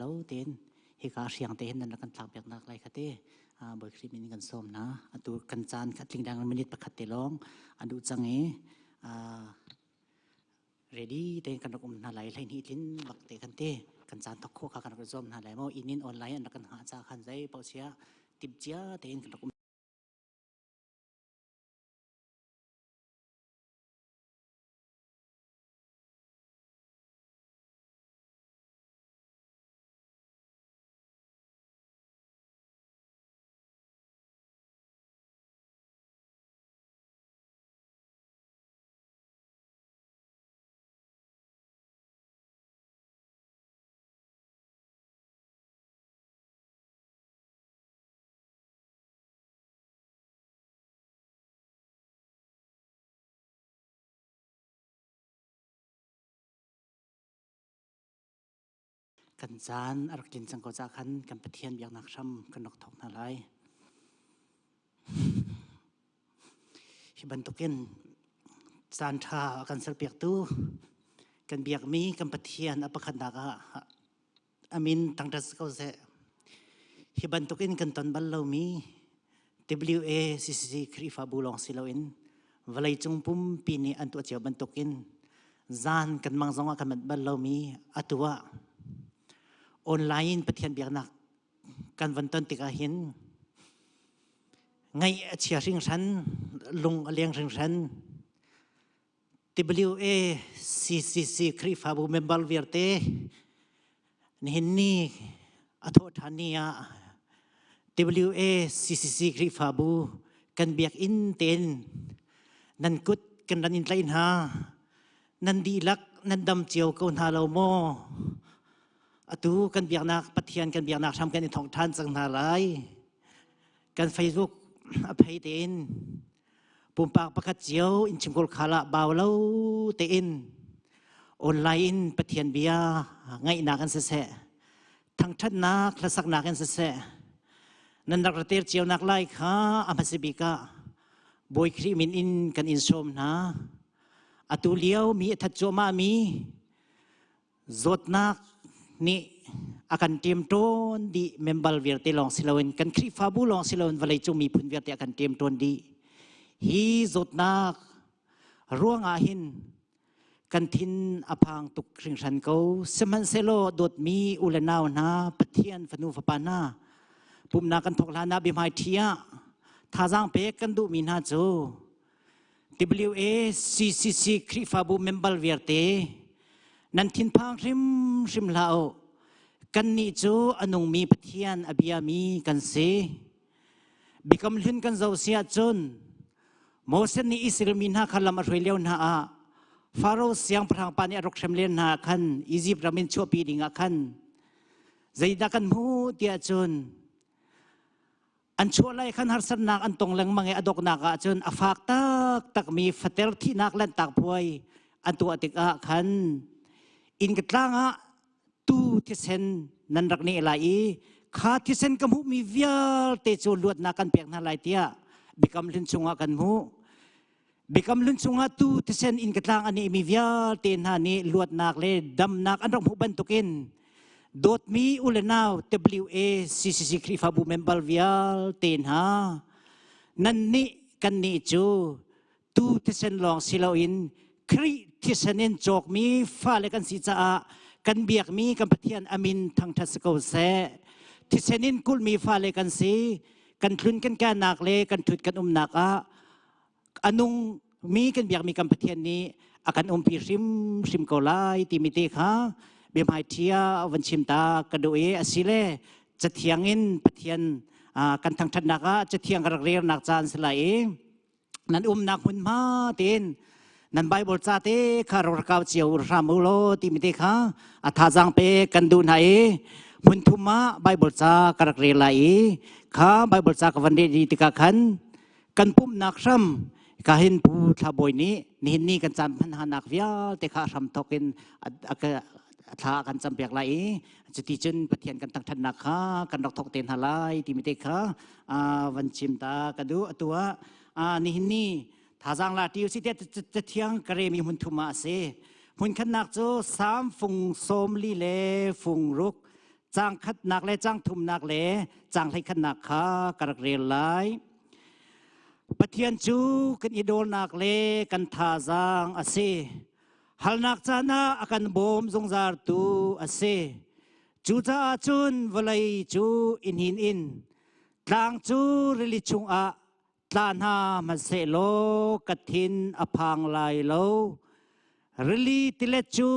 lo tein hika hriang te hin nan rak kan tlak piak nak lai kha te Bawi Khrih min in kan sawm hna. Atu kan caan kha tling dang minute pakhat te lawng an duh cang i ready tein kan rak um hna lai hlei hnih tlin bak te kan te kan caan thok khawh kha kan rak zuam hna lai maw inn in online an rak kan hngah ca khan zei paoh sia timh cia tein kan rak um. Kan caan a rak tlin cang ko caah khan kan Pathian biaknak hram kan rak thawk hna lai. Hi bantukin caan ṭha a kan serpiaktu kan biakmi kan Pathian a pakhatnak ah a min thangṭhat si ko seh. Hi bantukin kan ton bal lomi WACCC Khrihfabu lawng si loin vawleicung pumpi nih an tuah cio bantukin zan kan mang zongah kan manh bal lomi atu ah online in Pathian biaknak kan van ton tikah hin ngaih a chia hringhran, lung a leng hringhran. WACCC Khrihfabu member vialte nihin ni a thawh ṭhan ni ah WACCC Khrihfabu kan biakinn tein nan kut kan ran in tlaih hna. Nan dihlak nan dam cio ko hna lo maw? Atu kan biaknak Pathian kan biaknak hram kan i thawk ṭhan cang hna lai. Kan Facebook a phei tein pumpak pakhat cio in chimkul khal ah bau lo tein online in Pathian bia ngaihnak in siseh thangṭhatnak hlasaknak in siseh nan rak rater cio nak lai kha a hmasa bik ah Bawi Khrih min in kan in sawm hna. Atu lio mi a that cuahmah mi Zawtnak nih a kan ṭemṭawn dih member vialte lawng si loin kan Khrihfabu lawng si loin vawleicung miphun vialte a kan ṭemṭawn dih. Hi zawtnak ruangah hin kan thin a phang tuk hringhran ko. Sihmanhsehlaw dawtmi u le nau hna, Pathian fanu fapa hna, pumhnak kan thawk hlan ah biahmaiṭhi ah thazaang pek kan duhmi hna cu WACCC Khrihfabu member vialte nan thinphang hrimhrim hlah u. Kannih cu a nungmi Pathian a biami kan si. Biakam hlun kan zoh si ahcun Moses nih Israel mi hna kha lam a hruai lio hna ah Faro siangpahrang pa nih a rak hrem len hna khan Egypt ram in chuahpi ding ah khan zeidah kan hmuh tiah cun An chuah lai khan harsatnak an tong lengmang i a doknak ah cun a fak taktakmi fater thihnak lanhtak puai an tuah tikah khan inn ka tlang ah tu thisen nan rak neh lai i kha thisen ka hmuhmi vialte cu luatnak kan pek hna lai tiah biakam hlun chungah kan hmuh. Biakam hlun chungah tu thisen inn ka tlang a nehmi vialte hna nih luatnak le damnak an rak hmuh bantukin dawtmi u le nau WACCC Khrihfabu member vialte hna nan nih kan nih cu tu thisen lawng si loin Khrih thisen in cawkmi fale kan si caah kan biakmi kan Pathian amin thangṭhat si ko seh. Thisen in kulhmi fale kan si. Kan tlun kan kanak le kan ṭhut kan umnak ah a nung mi kan biakmi kan Pathian nih a kan umpi hrimhrim ko lai timi te kha biahmai ṭhia van chim ta ka duh i asile cathiang in Pathian kan thangṭhatnak ah cathiang ka rak relnak caan si lai i nan umnak hmunhma tein nan Bible ca te kha rak kau cio hram u law timi te kha a thazaang pe kan duh hna i hmun thum ah Bible ca ka rak rel lai i kha Bible ca ka van rel tikah khan Kan pumhnak hram ka hin Pu Thla Bawi nih nihin ni kan caan hmanhanak vialte kha hram thawk in a thla a kan campiak lai i cuti cun Pathian kan thangṭhatnak kha kan rak thawk te hna lai timi te kha van chim ta ka duh. Atu ah nihin ni thazaang la ti usih tiah cathiang ka remi hmun thum ah a si. Hmun khatnak cu Salm fung 40 le fung ruk. Caang khatnak le caang thumnak le caang hleikhatnak kha ka rak rel lai. Pathian cu kan i dawrnak le kan thazaang a si. Halnak caan ah a kan bawm zungzaltu a si. Cucaah cun vawlei cu i hnin in tlang cu rili chungah tla hna hmanhsehlaw ka thin a phang lai lo. Rili tilet cu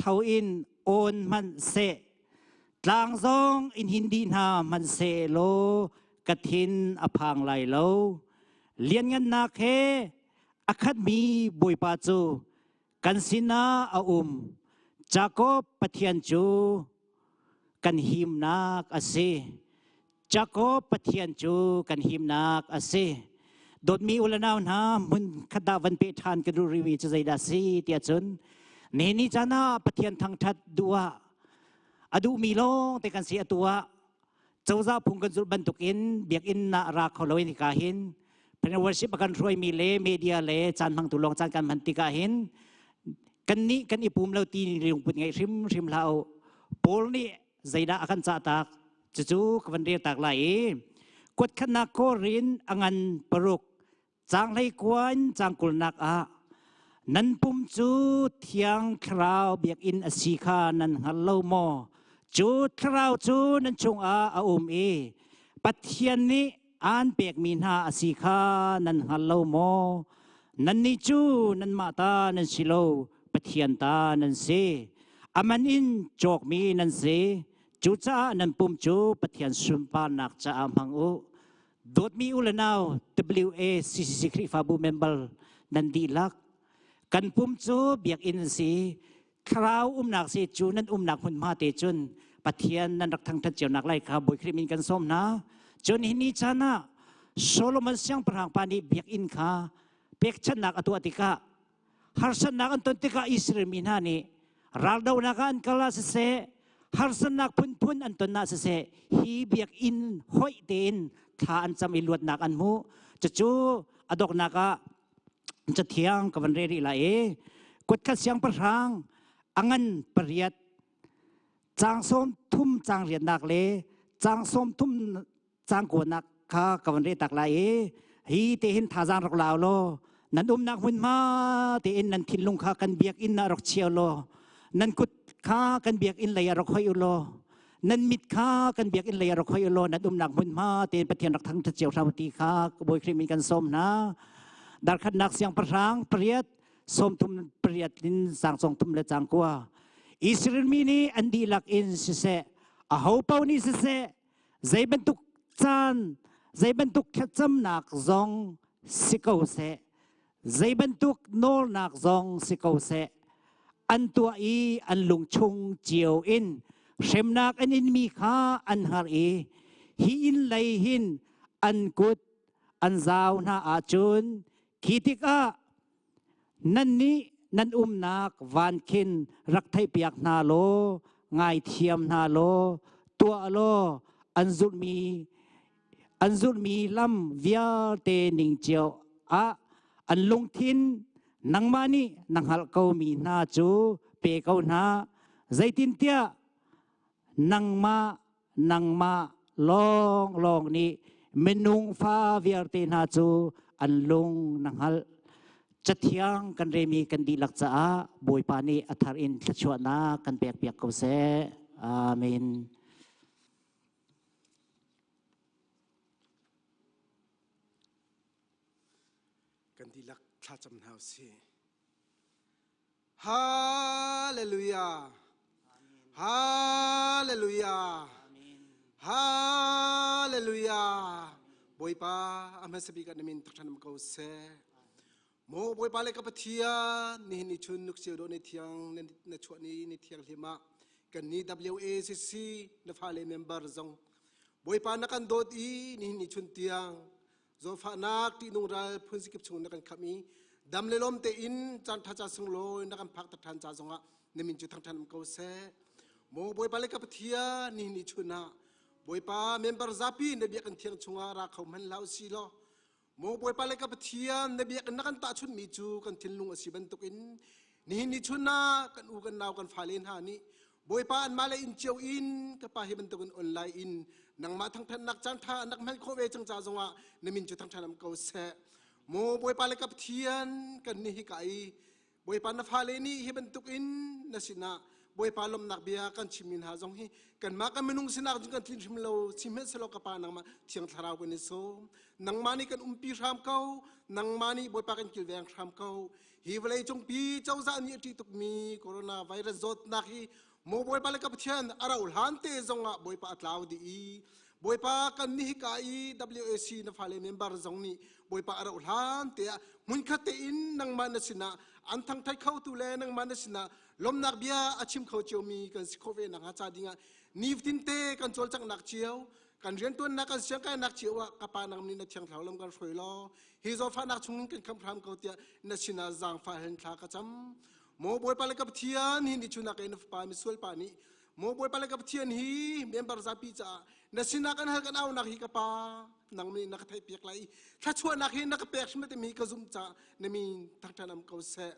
tho in awn hmanh seh, tlang zong in hin dih hna hmanhsehlaw ka thin a phang lai lo. Lianngannak he a khatmi Bawipa cu kan sinah a um. Jakob Pathian cu kan himnak a si. Jakob Pathian cu kan himnak a si. Dawtmi u le nau hna hmun khat dah van pe ṭhan ka duh rihmi cu zeidah si tiah cun nihin ni caan ah Pathian thangṭhat duh ah a duhmi lawng te kan si atu ah cozah phung kan zulh bantukin biakinn ah ra kho loin hika hin worship a kan hruaimi le media le caan hmangtu lawng caan kan hman tikah hin kannih kan i pum lo ti lungput ngeih hrimhrim hlah u. Paul nih zeidah a kan cah tak cucu ka van rel tak lai i kuatkhatnak Korin a ngan paruk caanghlei kuan caangkulnak ah nan pum cu thiang thlarau biakinn a si kha nan hngal lo maw cu thlarau cu nan chungah a um i Pathian nih aan pekmi hna a si kha nan hngal lo maw nannih cu nanmah ta nan si lo Pathian ta nan si a man in cawkmi nan si cucaah nan pum cu Pathian sunparnak caah hmang u dawtmi u le nau WACCC Khrihfabu member nan dihlak kan pum cu biakinn si thlarau umnak si cu nan umnak hmunhma te cun Pathian nan rak thangthat cionak lai kha Bawi Khrih min kan sawm hna. Cun hi ni caan ah Solomon siangpahrang pa nih biakinn kha pekchanhnak a tuah tikah harsatnak an ton tikah Israel mi hna nih raldohnak ah an kal ah siseh harsatnak phunphun an ton ah siseh hi biakinn hoih tein thla an cam i luatnak an hmu. Cucu a doknak ah Cathiang ka van re rih lai i kutkhat siangpahrang a ngan pariat caang sawm thum caang riatnak le caang sawm thum caang kuanak kha ka van re tak lai i hi te hin thazaang rak lau law nan umnak hmunhma tein nan thinlung kha kan biakinn ah rak chia law nan kut kha kan biakinn lei ah rak hoih u law Nan mit kha kan biakinn lei ah rak hoih law nan umnak hmunhma tein Pathian rak thangṭhat cio hram ti kha Bawi Khrih min kan sawm hna. Darkhatnak siangpahrang pariat sawmthum pariat in sang sawmthum le cang kua. Israel mi nih an dihlak in siseh, aho paoh nih siseh, zei bantuk caan, zei bantuk thlacamnak zong si ko seh, zei bantuk nawlnak zong si ko seh, an tuah i an lungchung cio in hremnak an inmi kha an har i hi inn lei hin an kut an zau hna ahcun khi tikah nannih nan umnak van khin rak theihpiak hna law ngaithiam hna law tuah law an zulhmi an zulhmi lam vialte ning cio ah an lungthin nangmah nih na hngalh komi hna cu pe ko hna zeitintiah nangmah nangmah lawnglawng nih minung fa vialte hna cu an lung na hngalh cathiang kan remi kan dihlak caah Bawipa nih a thar in thluachuahnak kan pekpiak ko seh amen Kan dihlak thlacam hna usih. Hallelujah. Hallelujah. Hallelujah. Bawipa a hmasa bik ah na min thangṭhat ko seh. Maw Bawipa le ka Pathian, nihin ni chun nuk cio dawh ni thiang na chuah ni ni thianghlim ah kan ni WACC na fale member zong Bawipa na kan dawt i nihin ni chun tiang zawfahnak ṭihnung ral phun sikip chung na kan khamh i dam le lawm tein caan ṭha ca sunglawi na kan phak ṭhan ca zongah na min cu thangṭhan um ko seh. Maw Bawipa le ka Pathian, nihin ni chun ah Bawipa member zapi na biakinn thiang chungah ra kho hmanh hlah usih law Maw Bawipa le ka Pathian, na biakinn na kan tahchunhmi cu kan thinlung a si bantukin nihin ni chun ah kan u kan nau kan fale hna nih Bawipa anmah le inn cio in ka pa hi bantukin online in nangmah thangthatnak caan tha an rak hman khawh ve cang ca zongah na min cu thangthat am ko seh. Maw Bawipa le ka Pathian kan ni hi ka i Bawipa na fale nih hi bantukin na sinah Bawipa lawmhnak bia kan chimmi hna zong hi kanmah kan minung sinak cun kan tlin hrim lo sihmanhsehlaw ka pa nangmah thiang thlarau kan i sawm nangmah nih kan umpi hram ko nangmah nih Bawipa kan kilveng hram ko hi vawlei cungpi cozah nih a ṭih tukmi coronavirus zawtnak hi maw Bawipa le ka Pathian a rauh hlan te zongah Bawipa a tlau dih i Bawipa kan nih hika i WAC na fale member zong nih Bawipa a rauh hlan te ah hmunkhat tein nangmah na sinah an thangthat khotu le nangmah na sinah lawmnak bia a chim kho ciomi kan si khawh ve nakhnga ca dingah nifatin te kan cawlcanghnak cio kan riantuannak kan siangkainak cio ah ka pa nang nih na thiang thlarau lam kan hruai law hi zawtfahnak chungin kan khamh hram ko tiah na sinah zaangfah hen thla ka cam maw Bawipa le ka Pathian hi ni chunak in na fapa misual pa nih maw Bawipa le ka Pathian hi member zapi caah na sinah kan hal kan aunak hi ka pa nang nih na ka theih piak lai thlachuahnak hi na ka pek hrim timi ka zumh caah na min thangṭhat am ko seh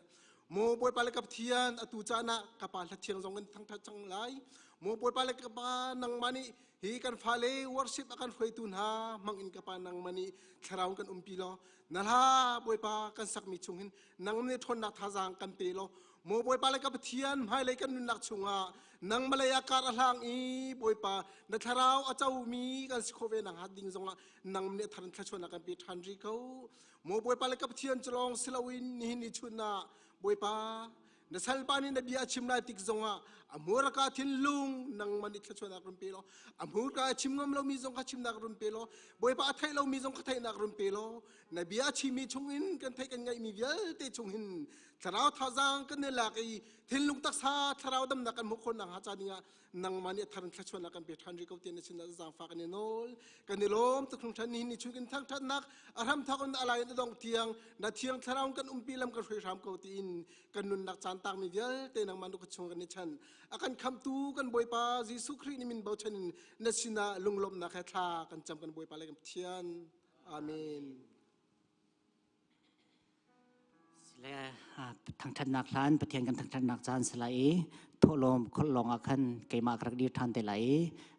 Maw Bawipa le ka Pathian atu caan ah ka pa hla thiang zong kan thangṭhat cang lai maw Bawipa le ka pa nangmah nih hi kan fale worship a kan hruaitu hna hmang in ka pa nangmah nih thlarau kan umpi law na hla Bawipa kan sakmi chung hin nang nih ṭhawnnak thazaang kan pe law maw Bawipa le ka Pathian hmailei kan nunnak chungah nangmah lei ah kar a hlang i Bawipa na thlarau a comi kan si khawh ve nakhnga ding zongah nang nih thar thluachuahnak kan pe ṭhan rih ko Maw Bawipa le ka Pathian cu lawng si loin nihin ni chun ah Bawipa na salpa nih na bia a chim lai tik zongah a hmurka thinlung nangmah nih thluachuahnak run pe law a hmurka a chim ngam lomi zong kha chimnak run pe law Bawipa a theih lomi zong kha theihnak run pe law na bia a chimmi chungin kan theih kan ngaihmi vialte chung hin thlarau thazaang kan i lak i thinlung taksa thlarau damnak kan hmuh khawh nakhnga ca dingah nangmah nih a thar in thluachuahnak kan pe ṭhan rih ko tiah na sinah zaangfah kan i nawl kan i lawm tuk hringhran nihin ni chung in thangṭhatnak a hramthawk in a lai in a dongh tiang na thiang thlarau kan umpi lam kan hruai hram ko tiin kan nunnak caan taangmi vialte nangmah nu chung kan i chan a kan khamtu kan Bawipa Jesuh Khrih ni min bochan in na sinah lunglawmhnak he thla kan cam kan Bawipa le kan Pathian amen Sile thangṭhatnak hlan Pathian kan thangṭhatnak caan si lai i thawhlawm kholh ah khan keimah ka rak dir ṭhan te lai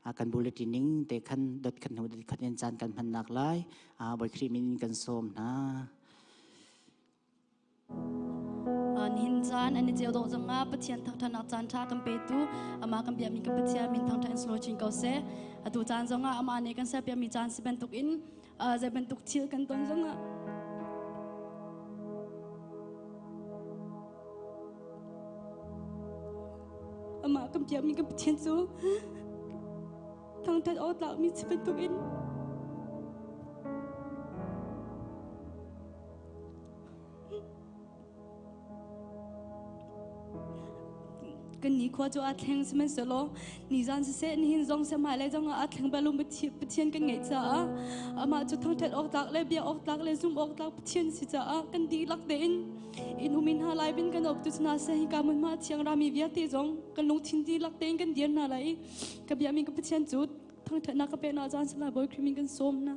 i kan bulletin ning te khan dot khat hnu dot khat in caan kan hmannak lai Bawi Khrih min in kan sawm hna. Nihin caan an i ceu dawh zong ah Pathian thangṭhatnak caan ṭha kan petu amah kan biakmi kan Pathian min thangṭhat in sulawi chin ko seh. Atu caan zong ah amah nih kan serpiakmi caan si bantuk in zei bantuk thil kan ton zongah amah kan biakmi kan Pathian cu thangṭhat awk tlakmi si bantukin Kan nikhua cu aa thleng sihmanhsehlaw nizan siseh nihin zong seh hmailei zong ah aa thleng bal lo Pathian kan ngeih caah amah cu thangṭhat awk tlak le biak awk tlak le zumh awk tlak Pathian si caah kan dihlak tein in um in hna lai bin kan op tu hna seh hika hmunhma thiang rami vialte zong kan lungthin dihlak tein kan dir hna lai i ka biakmi ka Pathian cu thangṭhatnak ka pek hna caan sala Bawi Khrih min kan sawm hna.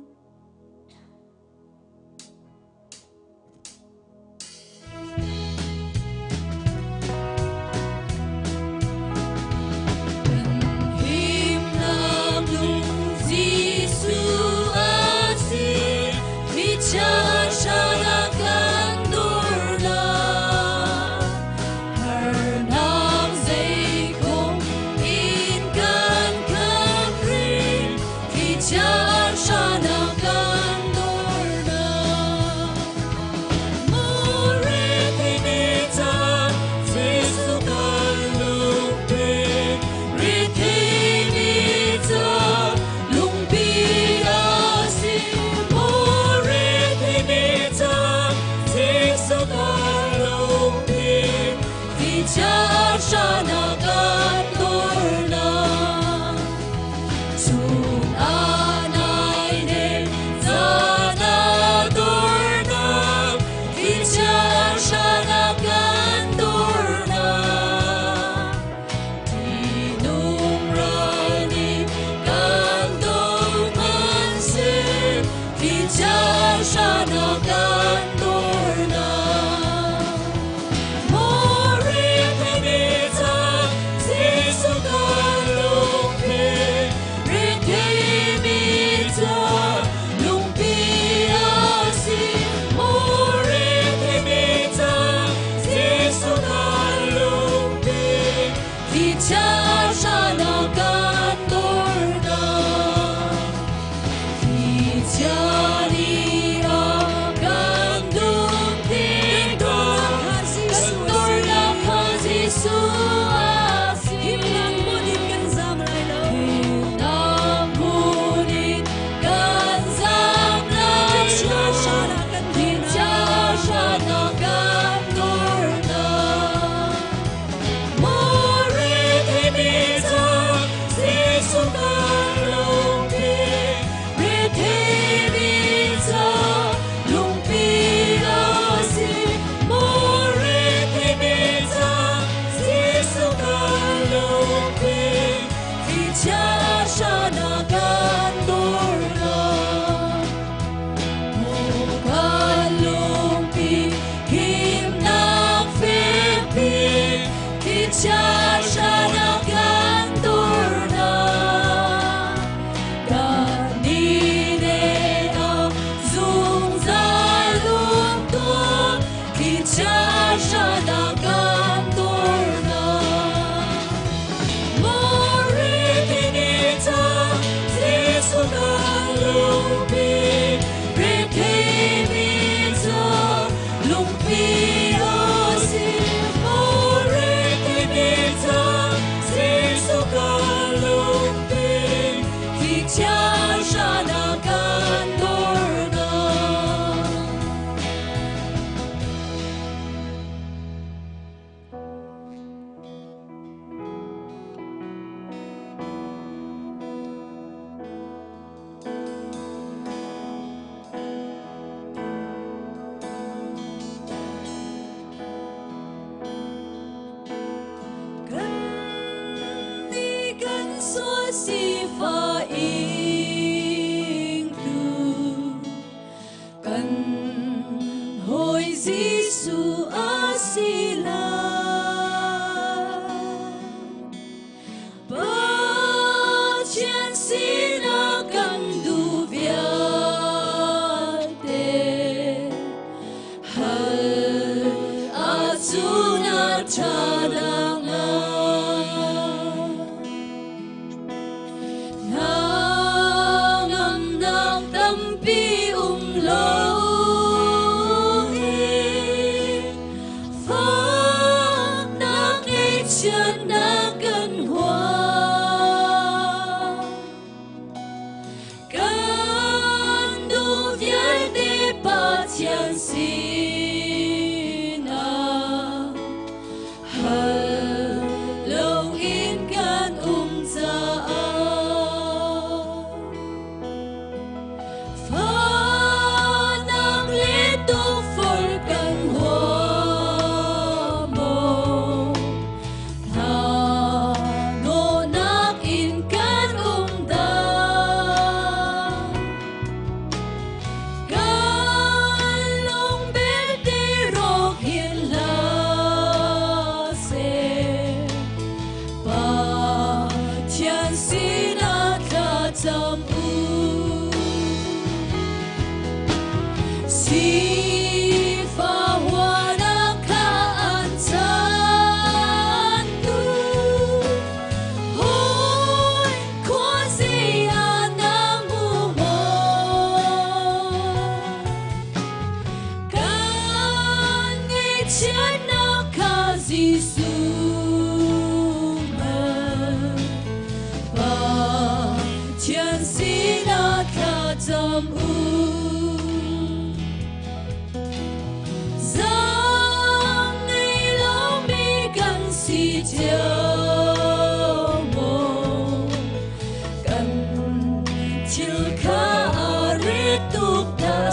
Tampi um loin faknak ngeihchiatnak kan huam. Kan duh vialte Pathian sinah hal loin kan um caah. Fahnak le tukforh kan huam maw? Hna-hnawhnak in kan um dah? Kan lung belte rawk hin hlah seh. Pathian sinah thlacam u. Sifah huanak kha an chantu. Hawi khuazei ah na hmu maw? Kan ngaihchiatnak kha Jesuh hmang. Pathian sinah thlacam u. Zaang ngei lomi kan si cio maw? Kan thil kha a rit tuk dah.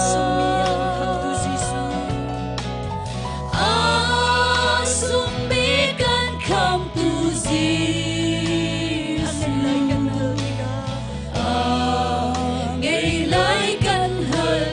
A sungmi kan khamtu Jesuh. A ngei lai kan hal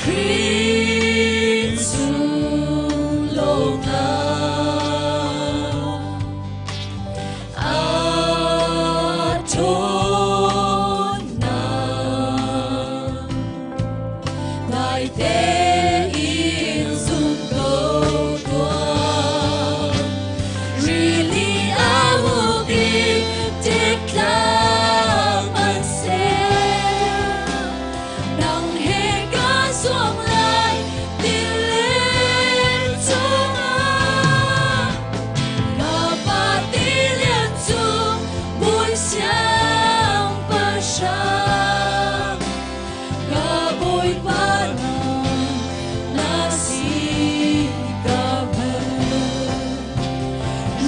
Khrih chung lawmhnak a ṭhawnnak dai tein zum ko tuah. Rili a huk i ṭiktlang an ser. Nang he ka zuang lai tilet chungah. Ka pa tilian cu bawi siangpahrang. Ka Bawipa nang na si ka hngalh.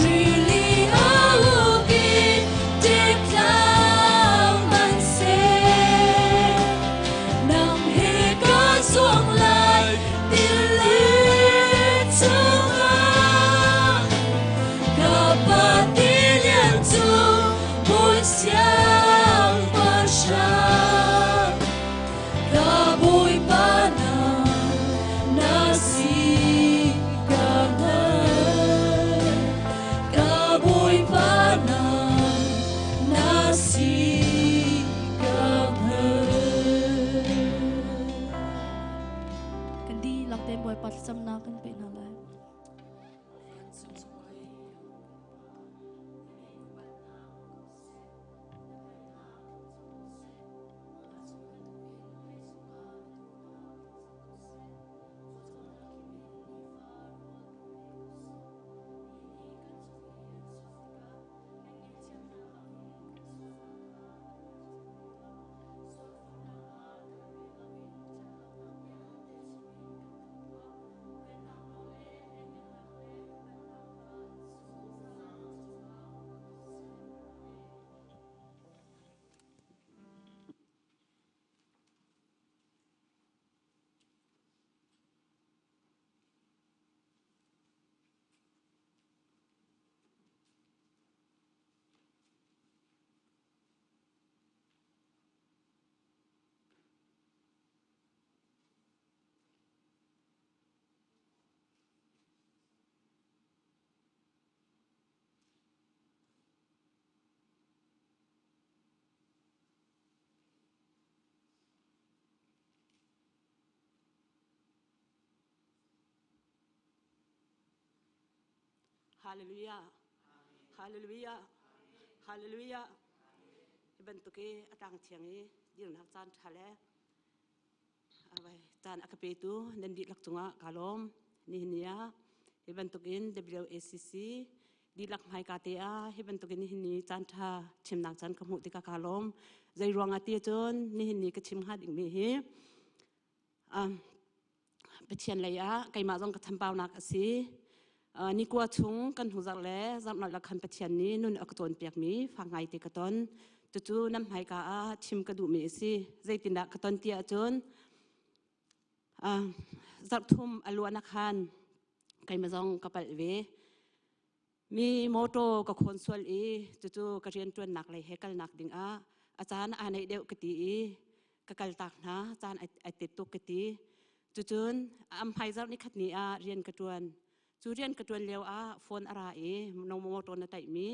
Rili a uk i ṭiktlang an ser. Nang he ka zuang lai tilet chungah. Ka pa tilian cu bawi siangpahrang. Ka Bawipa nang na si ka hngalh. Ka Bawipa nang na si ka hngalh. Kan dihlak tein Bawipa thlacamnak kan pe hna lai. Hallelujah. Hallelujah. Hallelujah. Hi bantuk i a tang thiang i dirnak caan ṭha le Caan a ka petu nan dihlak cungah kaa lawm. Nihin ni ah hi bantukin WACC dihlak hmaika te ah hi bantukin nihin ni caan ṭha chimnak caan ka hmuh tikah kaa lawm. Zei ruangah ti cun nihin ni ka chim hnga dingmi hi Pathian lei ah keimah zong ka chambaunak a si. Nikua chung kan hnu zarh le zarh la khan Pathian nih nun a ka cawnpiakmi fak ngai te ka ton. Cucu nan hmaika ah chim ka duhmi a si. Zeitindah ka ton ti ahcun zarh thum a luan ah khan keimah zong ka palh ve. Mi mawṭaw ka khawn sual i cucu ka rianṭuannak lei he kalnak dingah a caan aa neih deuh ka ti i ka kaltak hna caan ai tet tuk ka ti. Cucun am hmaizarh nikhat ni ah rian ka ṭuan. Cu rian ka ṭuan lio ah phone a ra i no mawṭaw na taihmi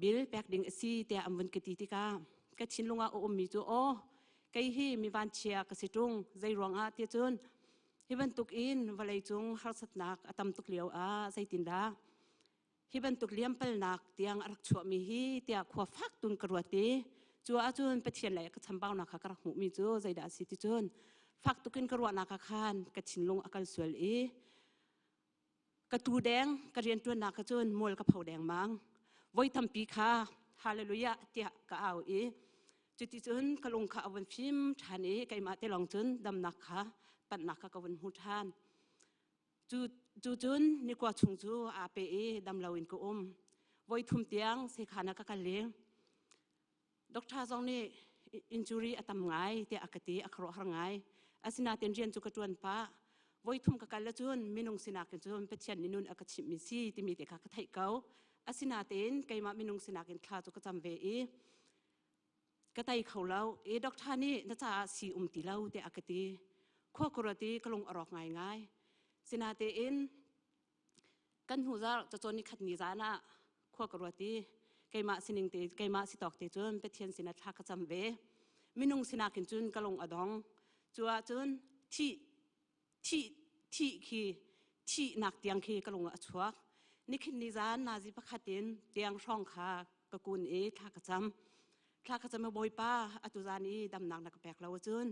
bill pek ding a si tiah an vun ka ti tikah ka thinlung ah a ummi cu aw kei hi mi vanchia ka si ṭung zei ruangah ti cun hi bantuk in vawlei cung harsatnak a tam tuk lio ah zeitindah hi bantuk liampalnak tiang a rak chuahmi hi tiah khua fak tun ka ruat i cu ahcun Pathian lei ka chambaunak kha ka rak hmuhmi cu zeidah a si ti cun fak tukin ka ruahnak ah khan ka thinlung a kal sual i ka tu deng ka rianṭuannak kha cun mual ka pho dengmang voi tampi kha hallelujah tiah ka au i cuticun ka lung kha a vun fim ṭhan i keimah te lawng cun damnak kha panhnak kha ka vun hmu ṭhan cu cu cun nikua chung cu aa pe i dam loin ka um voi thum tiang sekhan ah ka kal i Doctor zong nih injury a tam ngai tiah a ka ti, a khuaruahhar ngai. Asinain rian cu ka ṭuan pah. Voithum ka kal ahcun minung sinak in cun Pathian nih nun a ka chimhmi si timi te kha ka theih ko. Asinain keimah minung sinak in thla cu ka cam ve i ka tei kho lo. I doctor nih na caah sii um ti lo tiah a ka ti. Khua ka ruat i ka lung a rawk ngaingai. Sinatein kan hnu zarh cacawn ni khat ni zan ah khua ka ruat i keimah sining te keimah si tawk te cun Pathian sinah thla ka cam ve. Minung sinak in cun ka lung a dong. Cu ahcun thih thih thih khi thihnak tiang khi ka lung ah a chuak. Nikhin ni zan nazi pakhat in tiang hrawng kha ka kun i thla ka cam. Thla ka cam i Bawipa atu zan i damnak na ka pek lo ahcun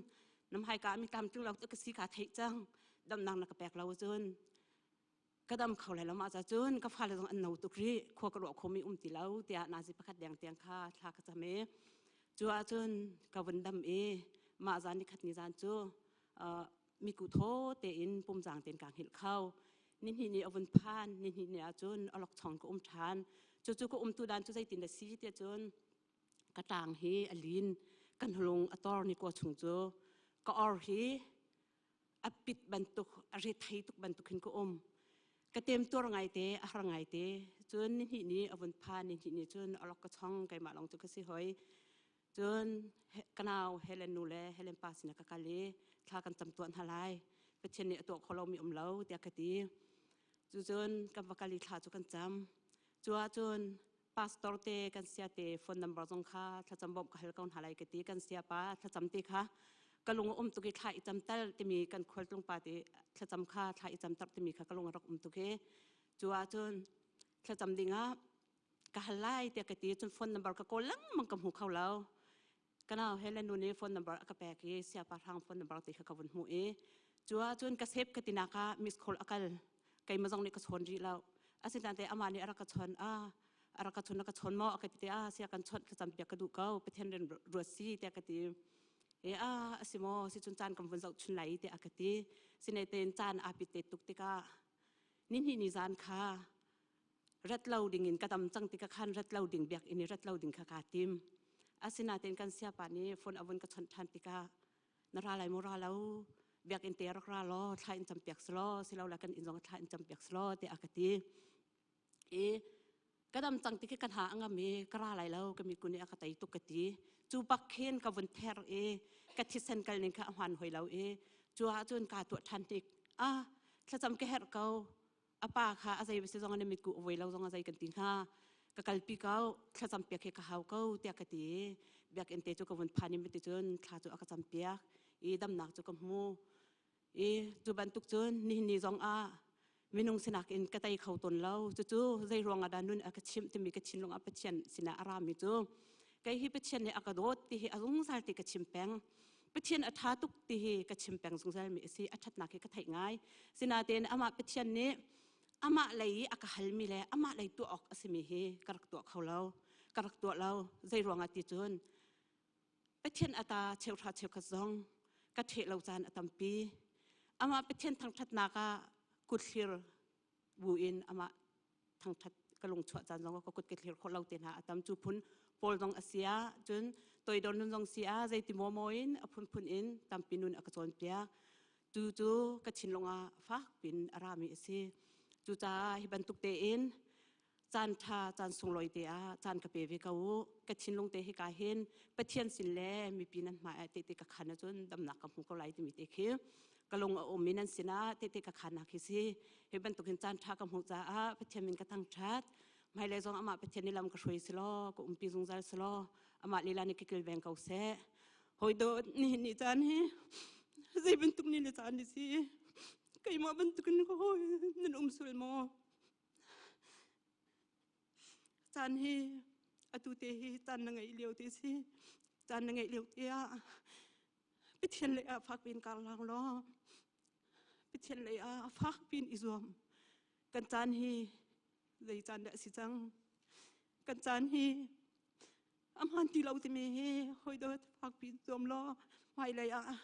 na hmaika mi tlamtling lo ka si kaa theih cang damnak na ka pek lo ahcun ka dam kho lai lo mah ca cun ka fale zong an no tuk rih khua ka ruah khomi um ti lo tiah nazi pakhat deng tiang kha thla ka cam i cu ahcun ka vun dam i mah zan ni khat ni zan cu miku thaw tein pumzang tein kaa hngilh kho ni hnih ni a vun phan ni hnih ni ahcun alok chong ka um ṭhan cu cu ka umtu dan cu zeitin a si tiah cun ka ṭang hi a lin kan hlung a tor ni kua chung cu ka or hi a pit bantuk a rethei tuk bantuk hin ka um ka temtuar ngaite a har ngaite cun ni hnih ni a vun phan ni hnih ni cun a lok ka chong keimah lawng cu ka si hoi cun ka nau Helen nu le Helen pa sinah ka kal i thla kan cam tuah hna lai Pathian nih a tuah kho lomi um lo tiah ka ti cu cun kan va kal i thla cu kan cam cu ahcun pastor te kan sia te phone number zong kha thlacam bawmh ka hal ko hna lai ka ti kan sia pa thlacam te kha ka lung a um tuk i thla i cam tal timi kan khualtlung pa te thlacam kha thla i cam tar timi kha ka lung a rak um tuk i cu ahcun thlacam ding ah ka hal lai tiah ka ti cun phone number ka kawl lengmang ka hmu kho lo ka nau Helen nu nih phone number a ka pek i siapa hrang phone number ti kha ka vun hmuh i cu ahcun ka save ka tinak ah miss call a kal keimah zong nih ka chawn rih lo asinain te amah nih a rak ka chawn a a rak ka chawn a ka chawn maw a ka ti te a sia kan chawnh thlacam piak ka duh ko Pathian rian ruat si tiah ka ti e a asi maw si cun caan kan vun zoh chun lai tiah a ka ti sine tein caan aa pit te tuk tikah ni hnih ni zan kha rat lo ding in ka dam cang tikah khan rat lo ding biakinn i rat lo ding kha kaa tim asinain kan siapa nih phone a vun ka chawnh ṭhan tikah na ra lai maw ra lo biakinn te rak ra law thla in campiak selaw silole kan inn zong thla in campiak selaw tiah a ka ti i ka dam cang ti khi ka hna a ngam i ka ra lai lo ka mi kun i a ka tei tuk ka ti cu bak khin ka vun ther i ka thisen kal ning kha a hmaan hoi lo i cu ahcun kaa tuah ṭhan tik ah thlacam ka herh ko a pa kha a zei si zong na mitku a voi lo zong a zei kan ti hnga ka kalpi ko thlacam piak hi ka hau ko tiah ka ti biakinn te cu ka vun phan i ti cun thla cu a ka cam piak i damnak cu ka hmu i cu bantuk cun nihin ni zong ah minung sinak in ka tei kho tawn lo cucu zei ruang ah dah nun a ka chimh timi ka thinlung ah Pathian sinah a rami cu kei hi Pathian nih a ka dawt ti hi a zungzal ti ka chim peng Pathian a ṭha tuk ti hi ka chim peng zungzal mi a si. A ṭhatnak hi ka theih ngai. Sinain amah Pathian nih amah lei i a ka halmi le amah lei tuah awk a simi hi ka rak tuah kho lo. Ka rak tuah lo. Zei ruangah ti cun Pathian a ta cheuhra cheukhat zong ka ṭheh lo caan a tampi. Amah Pathian thangṭhatnak ah kutthlir bu in amah thangthat ka lung chuah caan zong ka kut ka thlir khawh lo te hna a tam cu phun pawl zong a si ah cun toidor nun zong si ah zeiti maw maw in a phunphun in tampi nun a ka cawnpiak tu cu ka thinlung ah fak pin a rami a si cucaah hi bantuk tein caan ṭha caan sunglawi te ah caan ka pe ve ko u ka thinlung te hi ka hin Pathian sin le mipi nan hmai ah tehte ka khan ahcun damnak ka hmu ko lai timi te khi ka lung a um i nan sinah tehte ka khannak hi si hi bantukin caan ṭha ka hmuh caah Pathian min ka thangṭhat hmailei zong amah Pathian nih lam ka hruai selaw ka umpi zungzal selaw amah lila nih ka kilveng ko seh hawi dawt nihin ni caan hi zei bantuk ni le caan ni si keimah bantukin ka hawi nan um sul maw Caan hi atu te hi caan na ngeih lio te si. Caan na ngeih lio te ah Pathian lei ah fak piin kar lang law Pathian lei ah fak piin i zuam. Kan caan hi zei caan dah a si cang? Kan caan hi a hmaan ti lo timi hi hawi dawt fak piin zuam law hmailei ah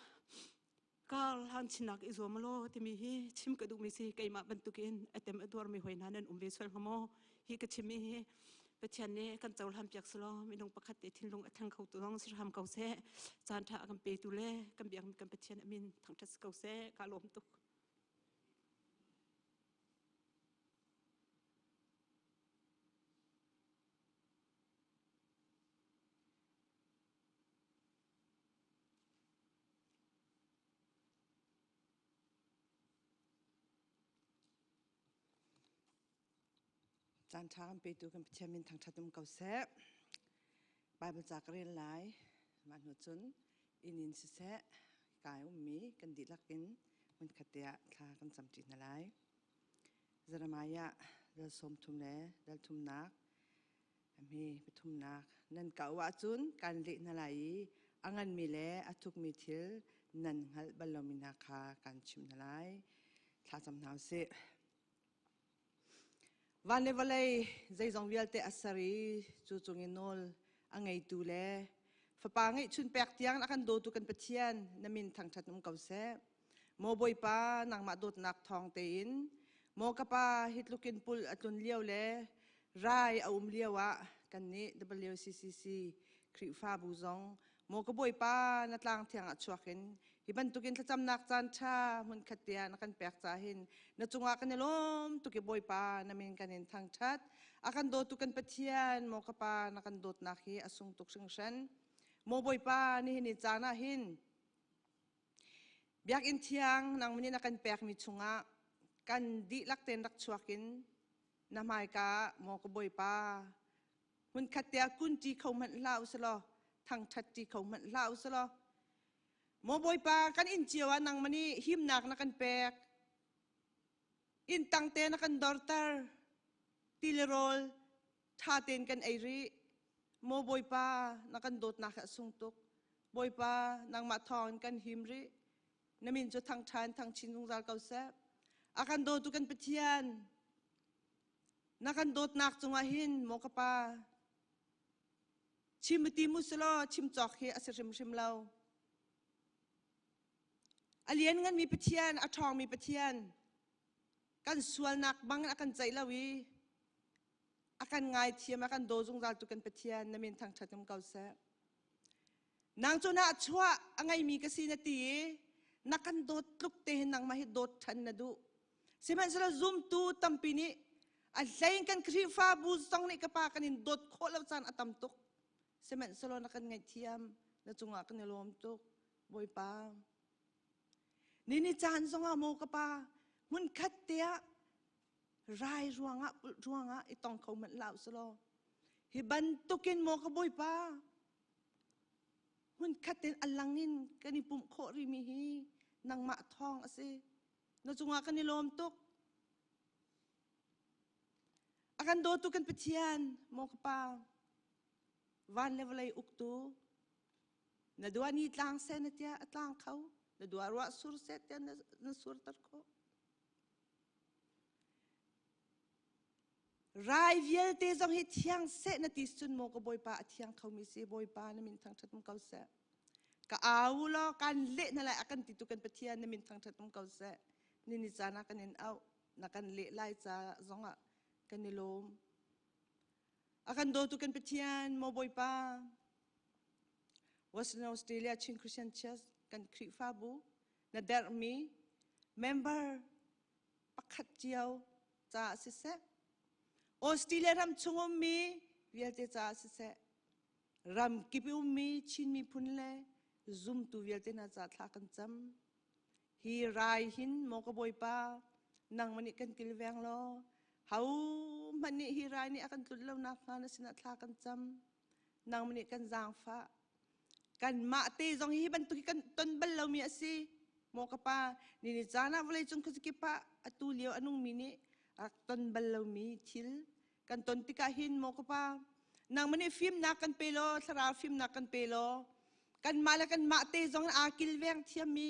kar hlan chinak i zuam law timi hi chim ka duhmi si keimah bantukin a tem a tuarmi hoi hna nan um ve sual hnga maw hi ka chimmi hi Pathian nih kan cohlan piak selaw minung pakhat te thinlung a thleng kho tu zong si hram ko seh caan ṭha a kan petu le kan biak kan Pathian amin thangṭhat si ko seh ka lawm tuk Caan ṭha kan petu kan Pathian min thangṭhat um ko seh. Bible ca ka rel lai. Mah hnu cun inn in siseh, kai ummi kan dihlak in hmunkhat te ah thla kan camṭi hna lai. Jeremiah dal 30 le dal thumnak mi pathumnak nan ka auh ahcun kan leh hna lai i a nganmi le a thukmi thil nan hngalh bal lomi hna kha kan chimh hna lai. Thla cam hna usih. Van le vawlei zeizong vialte a ser i cu cung i nawl a ngeitu le fapa ngeihchun pek tiang a kan dawtu kan Pathian na min thangṭhat um ko seh. Maw Bawipa nangmah dawtnak thawng tein maw ka pa hi tlukin pul a tlun lio le rai a um lio ah kannih WCCC Khrihfabu zong maw ka Bawipa na tlang thiang ah chuak in hi bantukin thlacamnak caan ṭha hmunkhat te ah na kan pek ca hin na cungah kan i lawm tuk i Bawipa na min kan in thangṭhat a kan dawtu kan Pathian maw ka pa na kan dawtnak hi a sung tuk hringhran maw Bawipa nihin ni caan ah hin Biakinn thiang nangmah nih na kan pekmi chungah kan dihlak tein rak chuak in na hmaika ah maw ka Bawipa hmunkhat te ah kunṭi kho hmanh hlah u selaw thangṭhat ṭi kho hmanh hlah u selaw maw Bawipa kan inn cio ah nangmah nih himnak na kan pek inn tang te na kan dorter ti le rawl ṭha tein kan ei rih Maw Bawipa na kan dawtnak hi a sung tuk Bawipa nangmah thawngin kan him rih na min cu thangṭhan thangchin zungzal ko seh a kan dawtu kan Pathian na kan dawtnak cungah hin maw ka pa chim ti mu selaw chim cawk hi a si hrimhrim lo a liannganmi Pathian a ṭhawngmi Pathian kan sualnak bang a kan ceih lo i a kan ngaithiam a kan daw zungzal tu kan Pathian na min thangṭhat um ko seh nang cu na chuah a ngeimi ka si na ti i na kan dawt tluk te hin nangmah hi dawt ṭhan na duh sihmanhsehlaw zumtu tampi nih a hlein kan Khrihfabu zong nih ka pa kan in dawt khawh lo caan a tam tuk sihmanhsehlaw na kan ngaihthiam na cungah kan i lawm tuk Bawipa ni ni caan zongah maw ka pa hmunkhat te ah rai ruangah pulh ruangah i tong kho manh hlah usulaw hi bantukin maw ka bawipa hmunkhat in a lang in kan i pumh khawh rimi hi nangmah thawng a si na cungah kan i lawm tuk a kan dawtu kan Pathian maw ka pa van le vawlei uktu na dua ni tlang seh na tia a tlang kho na dua ruah sur seh tiah na surter khawh Rai vialte zong hi thiang seh na ti cun maw ka Bawipa a thiang khomi si Bawipa na min thangṭhat um ko seh. Ka au law kan leh na lai a kan ti tu kan Pathian na min thangṭhat um ko seh. Ni ni caan ah kan in auh na kan leh lai ca zongah kan i lawm. A kan dawtu kan Pathian maw Bawipa Western Australia Chin Christian Church kan Khrihfabu na derhmi member pakhat cio caah siseh Australia ram chung ummi vialte caah siseh ram kip i ummi Chin miphun le zumtu vialte hna caah thla kan cam hi rai hin maw ka bawipa nangmah nih kan kilveng law ho hmanh nih hi rai nih a kan tlut lo nakhnga na sinah thla kan cam nangmah nih kan zaangfah kanmah te zong hi bantuk hi kan ton bal lomi a si maw ka pa ni ni caan ah vawleicung khuazakip ah atu lio a nungmi nih rak ton bal lomi thil kan ton tikah hin maw ka pa nangmah nih fimnak kan pe law thlarau fimnak kan pe law kanmah le kanmah te zong aa kilveng thiammi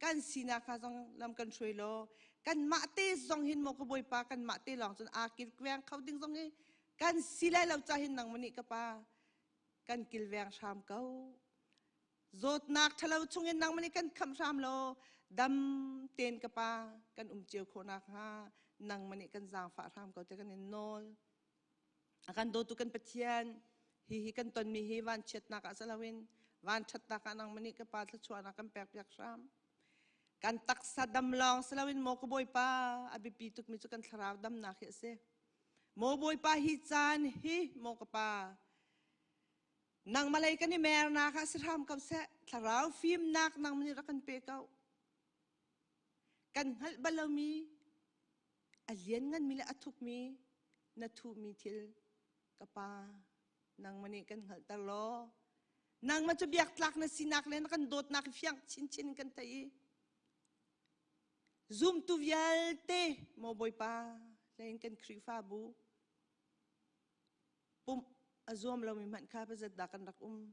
kan sinak kha zong lam kan hruai law kanmah te zong hin maw ka bawipa kanmah te lawng cun aa kilveng kho ding zong hi kan si lai lo ca hin nangmah nih ka pa kan kilveng hram ko zawtnak ṭhalo chungin nangmah nih kan khamh hram law dam tein ka pa kan um cio khawh nakhnga nangmah nih kan zaangfah hram ko te kan in nawl a kan dawtu kan Pathian hi hi kan tonmi hi vanchiatnak ah si loin vanṭhatnak ah nangmah nih ka pa thluachuahnak kan pekpiak hram kan taksa dam lawng si loin maw ka Bawipa a biapi tukmi cu kan thlarau damnak hi a si Maw Bawipa hi caan hi maw ka pa nangmah lei kan i mernak ah si hram ko seh thlarau fimnak nangmah nih rak kan pe ko kan hngalh bal lomi a liannganmi le a thukmi Na thuhmi thil ka pa nangmah nih kan hngalhter law nangmah cu biaktlak na sinak le na kan dawtnak fiang chinchin kan theih i zumtu vialte maw Bawipa hlein kan Khrihfabu pumh a zuam lomi hmanh kha pazat dah kan rak um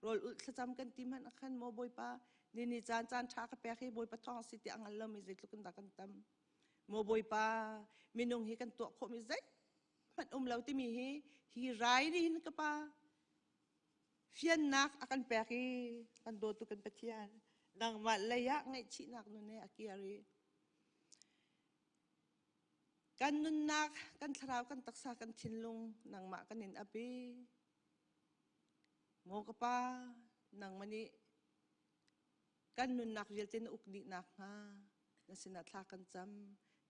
rawl ulh thlacam kan ti hmanh ah khan maw Bawipa ni ni caan caan ṭha ka pek hi Bawipa thawng si ti a hngal lomi zeitluk in dah kan tam maw Bawipa minung hi kan tuah khawhmi zeihmanh um lo timi hi hi rai nih hin ka pa fiannak a kan pek i kan dawtu kan Pathian nangmah lei ah ngaihchihnak nun he a kir i Kan nunnak, kan thlarau, kan taksa, kan thinlung nangmah kan in ap i maw ka pa nangmah nih kan nunnak vialte na uk dih nakhnga na sinah thla kan cam.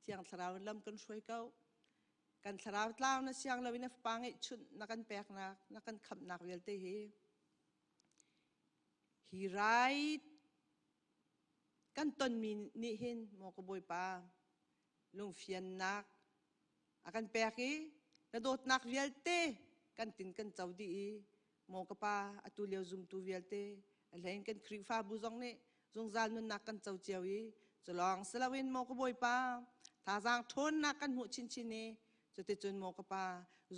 Thiang Thlarau in lam kan hruai ko. Kan thlarau tlau na siang loin na fapa ngeihchunh na kan peknak, na kan khamhnak vialte hi hi rai kan tonmi nih hin maw ka Bawipa lungfiannak a kan pek i na dawtnak vialte kan tin kan co dih i maw ka pa atu lio zumtu vialte a hlein kan Khrihfabu zong nih zungzal nunnak kan co cio i culawng si loin maw ka Bawipa thazaang ṭhawnnak kan hmuh chinchin i cuticun maw ka pa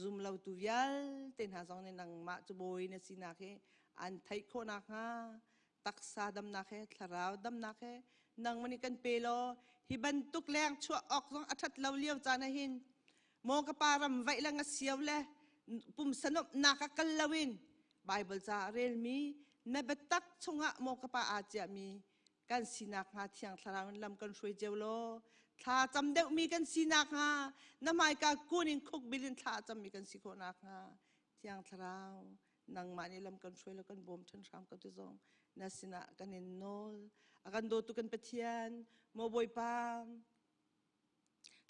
zum lotu vialte hna zong nih nangmah cu bawi na sinak hi an theih khawh nakhnga taksa damnak he thlarau damnak he nangmah nih kan pe law hi bantuk leng chuah awk zong a ṭhat lo lio caan ah hin maw ka pa ram vaih le nga sio le pumsa nuamhnak ah kal loin Bible ca a relmi na biatak chungah maw ka pa aa ciahmi kan sinak hnga thiang thlarau in lam kan hruai cio law thla cam deuhmi kan sinak hnga na hmaika kun in khuk bil in thla cammi kan si khawh nakhnga thiang thlarau nangmah nih lam kan hruai lo kan bawm ṭhan hram ko ti zong na sinah kan in nawl a kan dawtu kan Pathian maw Bawipa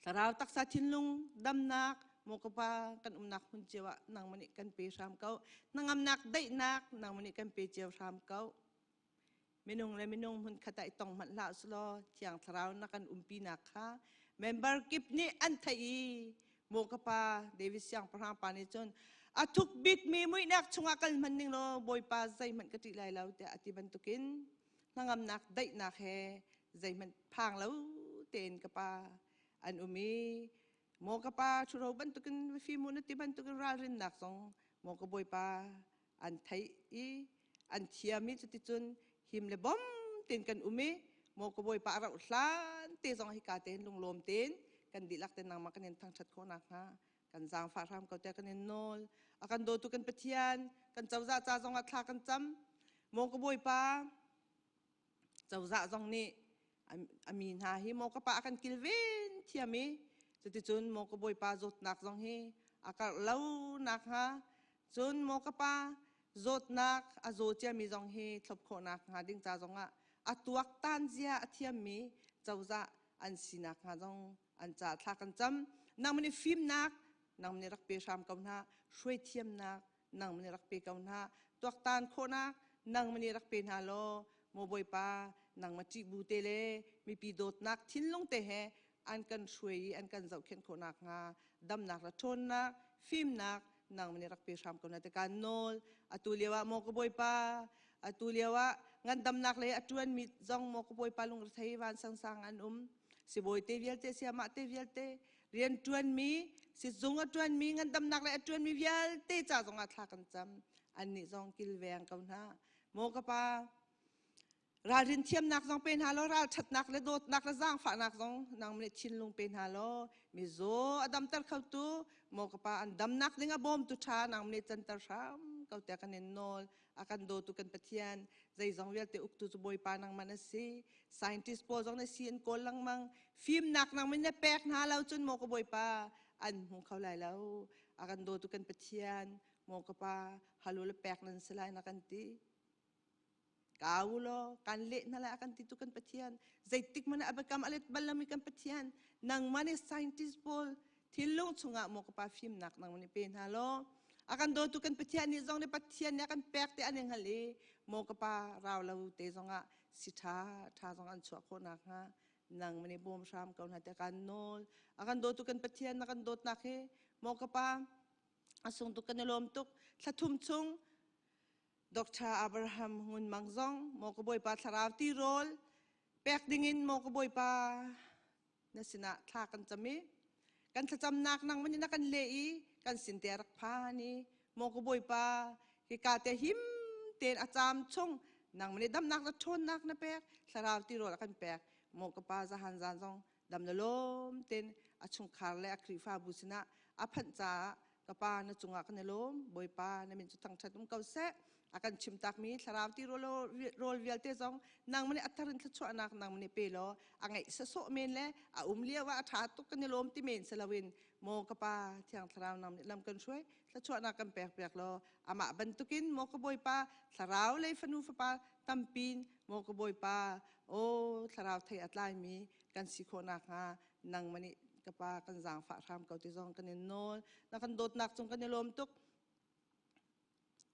thlarau taksa thinlung damnak maw ka pa kan umnak hmun cio ah nangmah nih kan pe hram ko hnangamnak daihnak nangmah nih kan pe cio hram ko Minung le minung hmunkhat ah i tong hmanh hlah usulaw Thiang Thlarau na kan umpinak kha member kip nih an theih i maw ka pa David siangpahrang pa nih cun a thuk bikmi muihnak chungah kal hmanh ning law Bawipa zeihmanh ka ṭih lai lo tiah a ti bantukin hnangamnak daihnak he zeihmanh phang lo tein ka pa an um i maw ka pa ṭhuro bantukin fim u na ti bantukin ralrinnak zong maw ka Bawipa an theih i an thiam i cuticun him le bom tein kan um i maw ka bawipa a rauh hlan te zong hika tein lunglawm tein kan dihlak te nangmah kan in thangṭhat khawh nakhnga kan zaangfah hram ko tiah kan in nawl. A kan dawtu kan Pathian kan cozah ca zong ah thla kan cam. Maw ka bawipa cozah zong nih a mi hna hi maw ka pa a kan kilven thiam i cuticun maw ka bawipa zawtnak zong hi a karh lo nakhnga cun maw ka pa zawtnak a zaw ciami zong hi thlop khawhnak hnga ding ca zongah a tuaktan zia a thiammi cozah an sinak hnga zong an ca thla kan cam. Nangmah nih fimnak nangmah nih rak pe hram ko hna hruai thiamnak nangmah nih rak pe ko hna tuaktan khawhnak nangmah nih rak pe hna law maw bawipa nangmah ṭih bu te le mipi dawtnak thinlung te he an kan hruai i an kan zohkhenh khawh nakhnga damnak le ṭhawnnak fimnak nangmah nih rak pe hram ko hna ti kaan nawl. Atu lio ah maw ka bawipa atu lio ah ngandamnak lei a ṭuanmi zong maw ka bawipa lungrethei vansangsang an um sibawi te vialte siamah te vialte rian ṭuanmi sizung a ṭuanmi ngandamnak lei a ṭuanmi vialte ca zongah thla kan cam. Annih zong kilveng ko hna. Maw ka pa ralrin thiamnak zong pe hna law ralṭhatnak le dawtnak le zaangfahnak zong nangmah nih thinlung pe hna law mizaw a damter khotu maw ka pa an damnak ding a bawmtu ṭha nangmah nih canter hram ko tiah kan in nawl. A kan dawtu kan Pathian zeizong vialte uktu cu Bawipa nangmah na si. Scientist pawl zong na si an kawl lengmang. Fimnak nangmah na pek hna lo cun maw ka Bawipa an hmu kho lai lo. A kan dawtu kan Pathian maw ka pa halu le pek nan si lai na kan ti. Kau law kan leh hna lai a kan ti tu kan Pathian zeitik hmanh ah a biakam a let bal lomi kan Pathian nangmah nih scientist pawl thinlung chungah maw ka pa fimnak nangmah nih pe hna law a kan dawtu kan Pathian nih zong nih Pathian nih a kan pek te an i hngal i maw ka pa rau lo te zongah si ṭha ṭha zong an chuah khawh nakhnga nangmah nih bawm hram ko hna tiah kan nawl. A kan dawtu kan Pathian na kan dawtnak hi. Maw ka pa, a sung tuk kan i lawm tuk. Thla thum chung Dr. Abraham Ngun Mang zong maw ka Bawipa thlarau tirawl pek dingin maw ka Bawipa na sinah thla kan cam i kan thlacamnak nang man na kan leh i kan sin te rak phan i maw ka Bawipa hika te him tein a caam chung nang man damnak le ṭhawnnak na pek thlarau tirawl a kan pek maw ka pa zahan zan zong dam le lawm ten a chungkhar le a Khrihfabu sinah a phanh caah ka pa na cungah kan i lawm Bawipa na min cu thangṭhat um ko seh a kan chimtakmi thlarau ti rawl vialte zong nangmah nih a thar in thluachuahnak nangmah nih pe law a ngeih sawsawh men le a um lio ah a ṭha tuk kan i lawm ti men si loin maw ka pa thiang thlarau nang nih lam kan hruai thluachuahnak kan pek piak law amah bantukin maw ka bawipa thlarau lei fanu fapa tampin maw ka bawipa aw thlarau thei a tlaimi kan si khawh nakhnga nangmah nih ka pa kan zaangfah hram ko ti zong kan in nawl na kan dawtnak cung kan i lawm tuk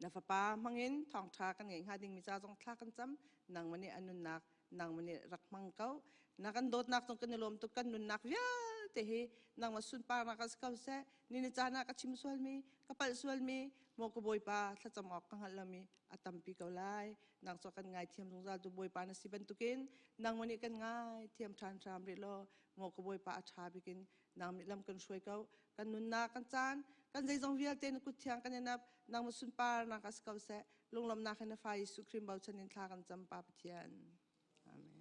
Na fapa hmangin thawngṭha kan ngeih hnga dingmi ca zong thla kan cam. Nangmah nih a nunnak nangmah nih rak hmang ko. Na kan dawtnak cung kan i lawm tuk. Kan nunnak vialte hi nangmah sunparnak ah si ko seh. Ni ni caan ah ka chim sualmi, ka palh sualmi, maw ka Bawipa thlacam awk ka hngalh lomi a tampi ko lai. Nang cu kan ngaithiam zungzal tu Bawipa na si bantukin nangmah nih kan ngaithiam ṭhan hram rih law maw ka Bawipa a ṭha bikin nang nih lam kan hruai ko kan nunnak kan caan kan zeizong vialte na kut thiang kan in ap nang ma sunparnak a si ko seh lunglawmnak in na fa Jesuh Khrih bochan in thla kan cam pa Pathian amen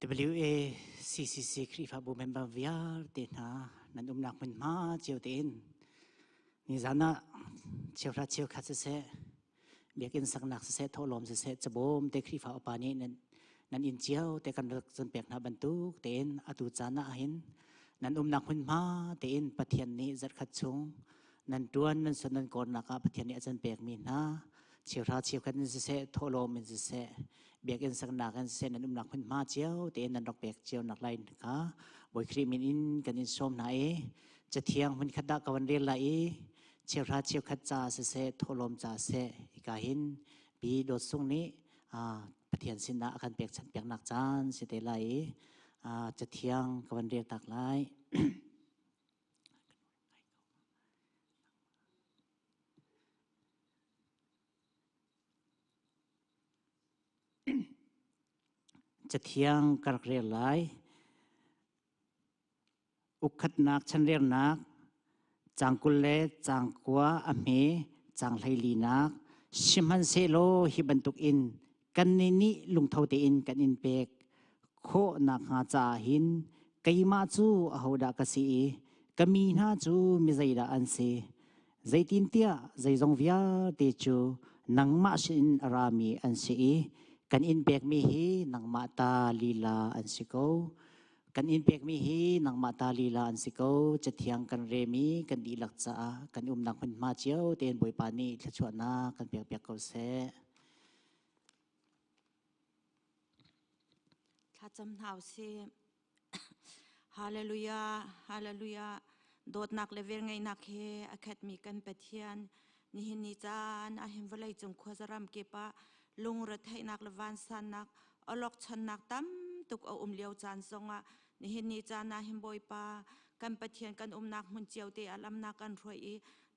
WACCC Khrihfabu member vialte hna nan umnak hmunhma cio tein nizan ah cheuhra cheukhat siseh biakinn saknak siseh thawhlawm siseh cabawm te Khrihfa upa nih nan nan inn cio te kan rak cun pek hna bantuk tein atu caan ah hin nan umnak hmunhma tein Pathian nih zarhkhat chung nan ṭuan nan son nan kawrnak ah Pathian nih a can pekmi hna cheuhra cheukhat in siseh thawhlawm in siseh biakinn saknak in siseh nan umnak hmunhma cio tein nan rak pek cio nak lai kha Bawi Khrih min in kan in sawm hna i cathiang hmunkhat dah ka van rel lai i cheuhra cheukhat ca siseh thawhlawm ca siseh hika hin pi Dawt Sung nih Pathian sinah a kan pekchanh piaknak caan si te lai i cathiang ka van rel tak lai. Cathiang ka rak rel lai. Ukkhatnak chanrelnak caang 20 le caang 9 a hme caang 14nak sihmanhsehlaw hi bantuk in kannih nih lungtho tein kan in pek khawh nakhnga caah hin keimah cu ahodah ka si i ka mi hna cu mi zeidah an si? Zeitintiah zeizong vialte cu nangmah sinin a rami an si i kan in pekmi hi nangmah ta lila an si ko. Kan in pekmi hi nangmah ta lila an si ko. Cathiang kan rem i kan dihlak caah kan umnak hmunhma cio tein Bawipa nih thluachuahnak kan pekpiak ko seh. Thlacam hna usih. Hallelujah, hallelujah. Dawtnak le velngeihnak he a khatmi kan Pathian nihin ni caan ah hin vawlei cung khuazaram kip ah lungretheihnak le vansannak awlokchonnak tam tuk a um lio caan zongah nihin ni caan ah hin Bawipa kan Pathian kan umnak hmun cio te ah lamnak kan hruai i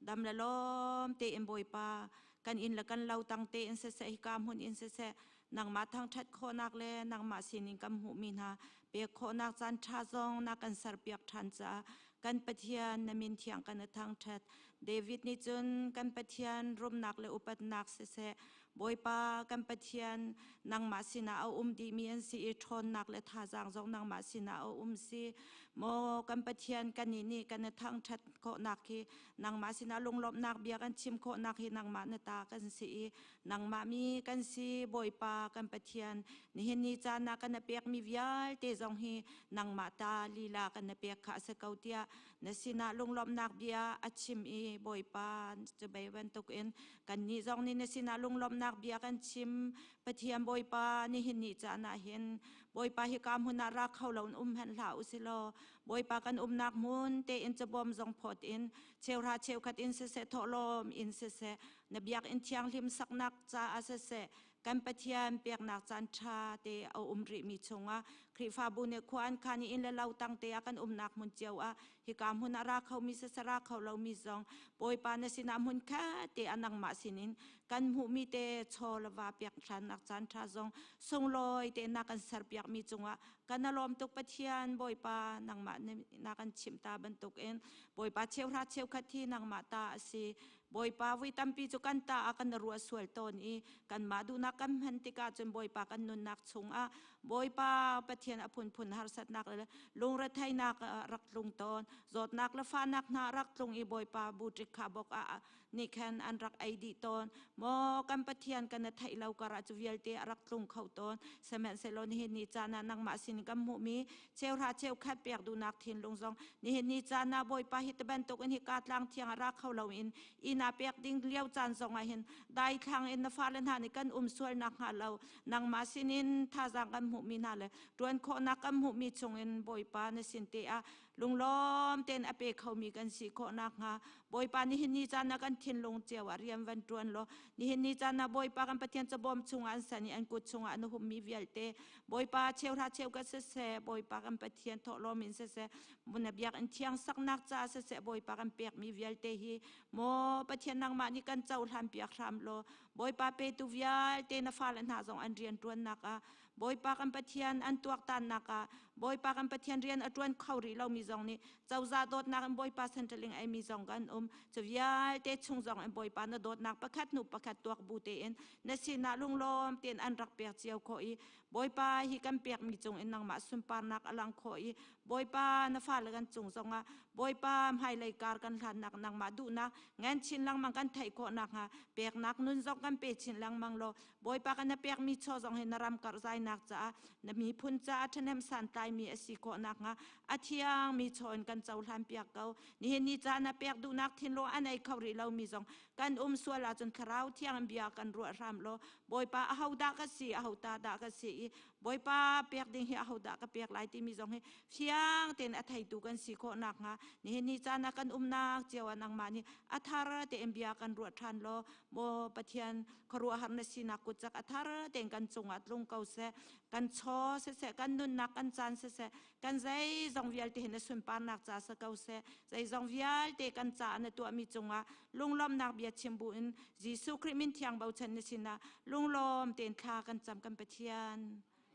dam le lawm tein Bawipa kan inn le kan lo tang tein siseh hika hmun in siseh nangmah thangṭhat khawhnak le nangmah sinin kan hmuhmi hna pek khawhnak caan ṭha zong na kan serpiak ṭhan caah kan Pathian na min thiang kan i thangṭhat. David nih cun kan Pathian rumnak le upatnak siseh Bawipa kan Pathian nangmah sinah a um dihmi an si i ṭhawnnak le thazaang zong nangmah sinah a um si. Maw kan Pathian kannih nih kan i thangṭhat khawhnak hi nangmah sinah lunglawmhnak bia kan chim khawhnak hi nangmah na ta kan si i nangmah mi kan si Bawipa kan Pathian nihin ni caan ah kan pekmi vialte zong hi nangmah ta lila kan pek kha a si ko tiah na sinah lunglawmhnak bia a chim i Bawipa cu bei bantukin kannih zong nih na sinah lunglawmhnak. Thlacamnak bia kan chim. Pathian Bawipa nihin ni caan ah hin Bawipa hika hmun ah ra kho lo in um hen hlah usilaw Bawipa kan umnak hmun tein cabawm zong phawt in cheuhra cheukhat in siseh thawhlawm in siseh na biakinn thianghlim saknak caah siseh kan Pathian peknak caan ṭha te a um rihmi chungah Khrihfabu nih khua an khan i inn le lo tang te ah kan umnak hmun cio ah hika hmun ah ra khomi siseh ra kho lomi zong Bawipa na sinah hmun khat te ah nangmah sinin kan hmuhmi te chaw le va pek ṭhannak caan ṭha zong sunglawi te na kan serpiakmi cungah kan alawm tuk Pathian Bawipa nangmah na kan chimh ta bantukin Bawipa cheuhra cheukhat hi nangmah ta a si Bawipa vui tampi cu kan ta ah kan ruah sual tawn i kanmah duhnak kan hman tikah cun Bawipa kan nunnak chungah Bawipa Pathian a phunphun harsatnak le lungretheihnak rak tlung tawn zawtnak le fahnak hna rak tlung i Bawipa buṭik kha bok ah nih khan an rak ei dih tawn maw kan Pathian kan na theih lo karah cu vialte a rak tlung kho tawn sihmanhsehlaw nihin ni caan ah nangmah sin kan hmuhmi cheuhra cheukhat pek duhnak thinlung zong nihin ni caan ah Bawipa hi ti bantuk in hika tlang thiang ah ra kho lo in inn ah pek ding lio caan zong ah hin daithlang in na fale hna nih kan um sual nak hnga lo nangmah sinin thazaang kan hmuhmi hna le ṭuan khawhnak kan hmuhmi chungin Bawipa na sin te ah lunglawm tein a pe khomi kan si khawh nakhnga Bawipa nihin ni caan ah kan thinlung cio ah rian van ṭuan law nihin ni caan ah Bawipa kan Pathian cabawm chungah an san i an kut chungah an hummi vialte Bawipa cheuhra cheu ka siseh Bawipa kan Pathian thawhlawm in siseh na biakinn thiang saknak caah siseh Bawipa kan pekmi vialte hi maw Pathian nangmah nih kan cohlan piak hram law Bawipa petu vialte na fale hna zong an rian ṭuannak ah Bawipa kan Pathian an tuaktannak ah Bawipa kan Pathian rian a ṭuan kho rih lomi zong nih cozah dawtnak in Bawipa centerling eimi zong kan um. Cu vialte chung zong in Bawipa na dawtnak pakhat hnu pakhat tuak bu tein na sinah lunglawm tein an rak pek cio khawh i Bawipa hi kan pekmi cung in nangmah sunparnak a lang khawh i Bawipa na fale kan cung zongah Bawipa hmailei kar kan hlannak nangmah duhnak ngan chin lengmang kan theih khawh nakhnga peknak nun zong kan pe chin lengmang law Bawipa kan na pekmi chaw zong hi na ram karhzainak caah na miphun caah ṭhahnem santlaimi a si khawh nakhnga a thiangmi chaw in kan cohlan piak ko. Nihin ni caah na pek duhnak thinlung a nei kho rih lomi zong kan um sual ahcun thlarau thiang in bia kan ruah hram law Bawipa ahodah ka si ahota dah ka si i Bawipa pek ding hi ahodah ka pek lai timi zong hi fiang tein a theitu kan si khawh nakhnga nihin ni caan ah kan umnak cio ah nangmah nih a thar tein bia kan ruah ṭhan law maw Pathian khuaruahhar na sinak kutcak a thar tein kan cungah tlung ko seh kan chaw siseh kan nunnak kan caan siseh kan zeizong vialte hi na sunparnak ca sa ko seh zeizong vialte kan caah na tuahmi cungah lunglawmnak bia chim bu in Jesuh Khrih min thiang bochan na sinah lunglawm tein thla kan cam kan Pathian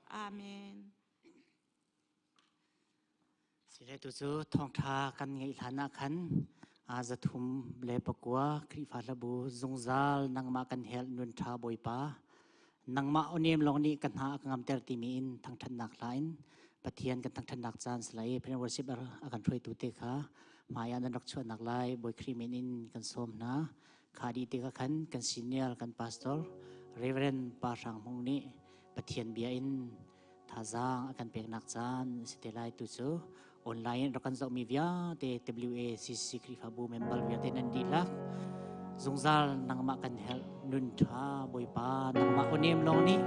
amen Sile tu cu thawngṭha kan ngeih hlan ah khan 309 Khrihfa hlabu zungzal nangmah kan helh nun ṭha Bawipa nangmah awnem lawng nih ka hna a ka ngamter timi in thangṭhatnak hla in Pathian kan thangṭhatnak caan si lai i Pathian worship a kan hruaitu te kha hmai ah nan rak chuahnak lai Bawi Khrih min in kan sawm hna. Kha dih tikah khan kan senior kan pastor Reverend Pa Hrang Hmung nih Pathian bia in thazaang a kan peknak caan a si te lai tu cu online rak kan zohmi vialte WACC Khrihfabu member vialte nan dihlak zungzal nangmah kan helh nun ṭha Bawipa nangmah awnem lawng nih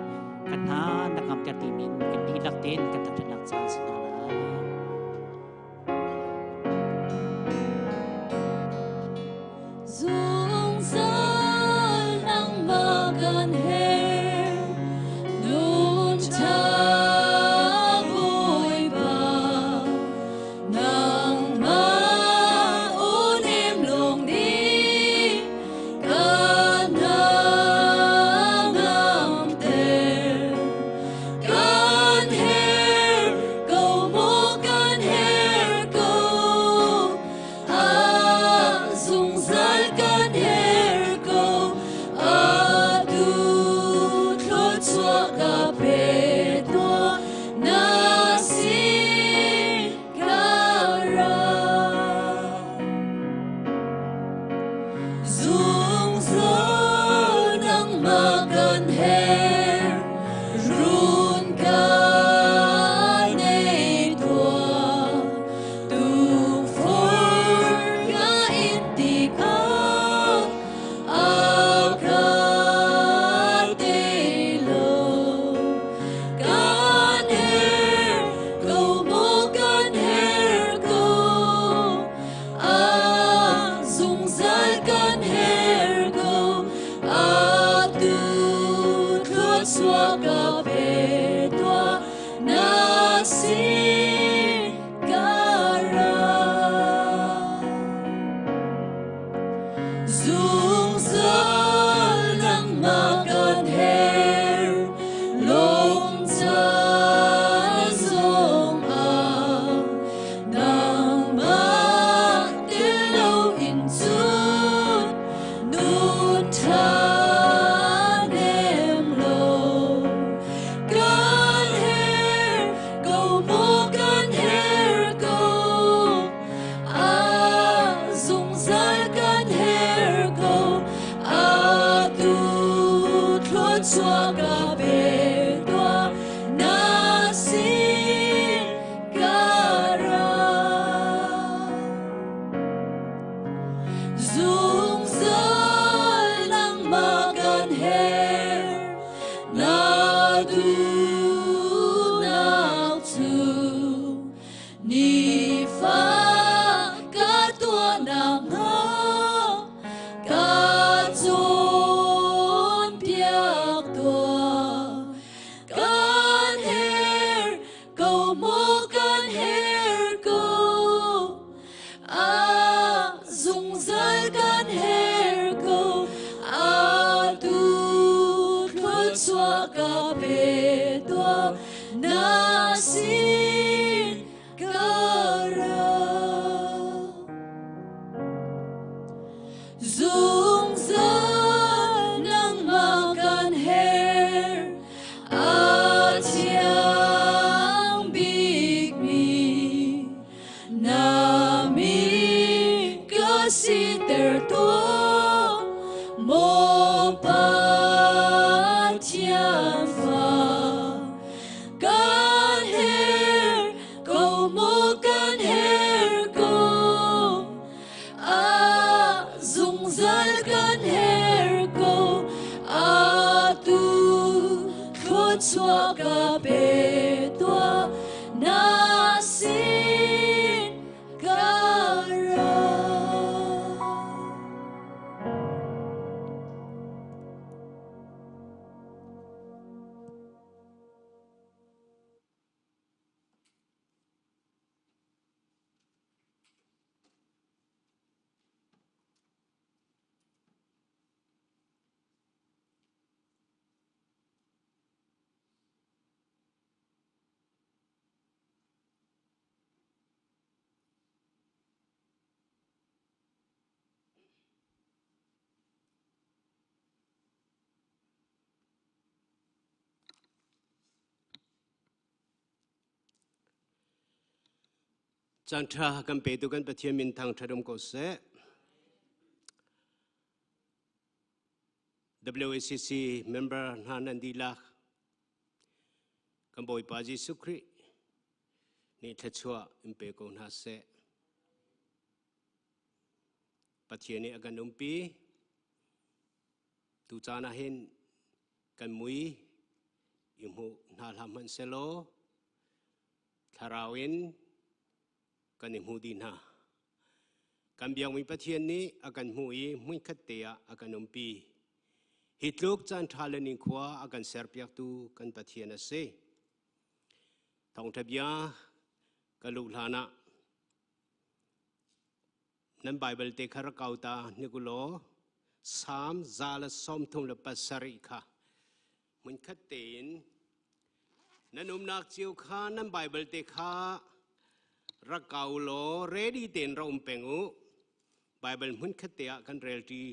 kan hna na ngamter timi in kan dihlak tein kan thangṭhatnak caan si hna lai. Zungzal nangmah kan herh, nun ṭha Bawipa. Nangmah unem lawng nih kan hnangamter. Kan herh ko maw kan. ka pe tuah na sin ka ra. Zungzal nangmah kan her, lawm ca zongah nangmah tel loin cun nun ṭha nem lo. Kan her ko maw kan her ko, a zungzal kan her ko, atu thluachuah ka pe tuah na sin ka ra. Zungzal nangmah kan her, na duhnak cu nifa ka tuahnak hnga ka cawnpiak tuah. Kan her ko maw kan her ko, a zungzal kan her ko, atu thluachuah ka pe tuah na sin ka ra. Zungzal nangmah kan her, a thiang bikmi na mi ka siter tuah, maw Pathian fa. Kan her ko maw kan her ko, a zungzal kan her ko, atu thluachuah ka pe tuah na sin ka ra. Caan ṭha kan petu kan Pathian min thangṭhat um ko seh. WACC member hna nan dihlak kan Bawipa Jesuh Khrih nih thluachuah in pe ko hna seh. Pathian nih a kan umpi. Tu caan ah hin kan mui i hmuh hna hlah hmanh selaw thlarau in kan i hmu dih hna. Kan biakmi Pathian nih a kan hmuh i hmunkhat te ah a kan umpi. Hi tluk caan ṭha le nikhua a kan serpiaktu kan Pathian a si. Thawngṭha bia ka luh hlan ah Nan Baibal te kha rak kau ta hnik u law Salm 137 kha hmunkhat tein nan umnak cio kha nan Baibal te kha rak kau law ready tein ra um peng u. Baibal hmunkhat te ah kan relṭi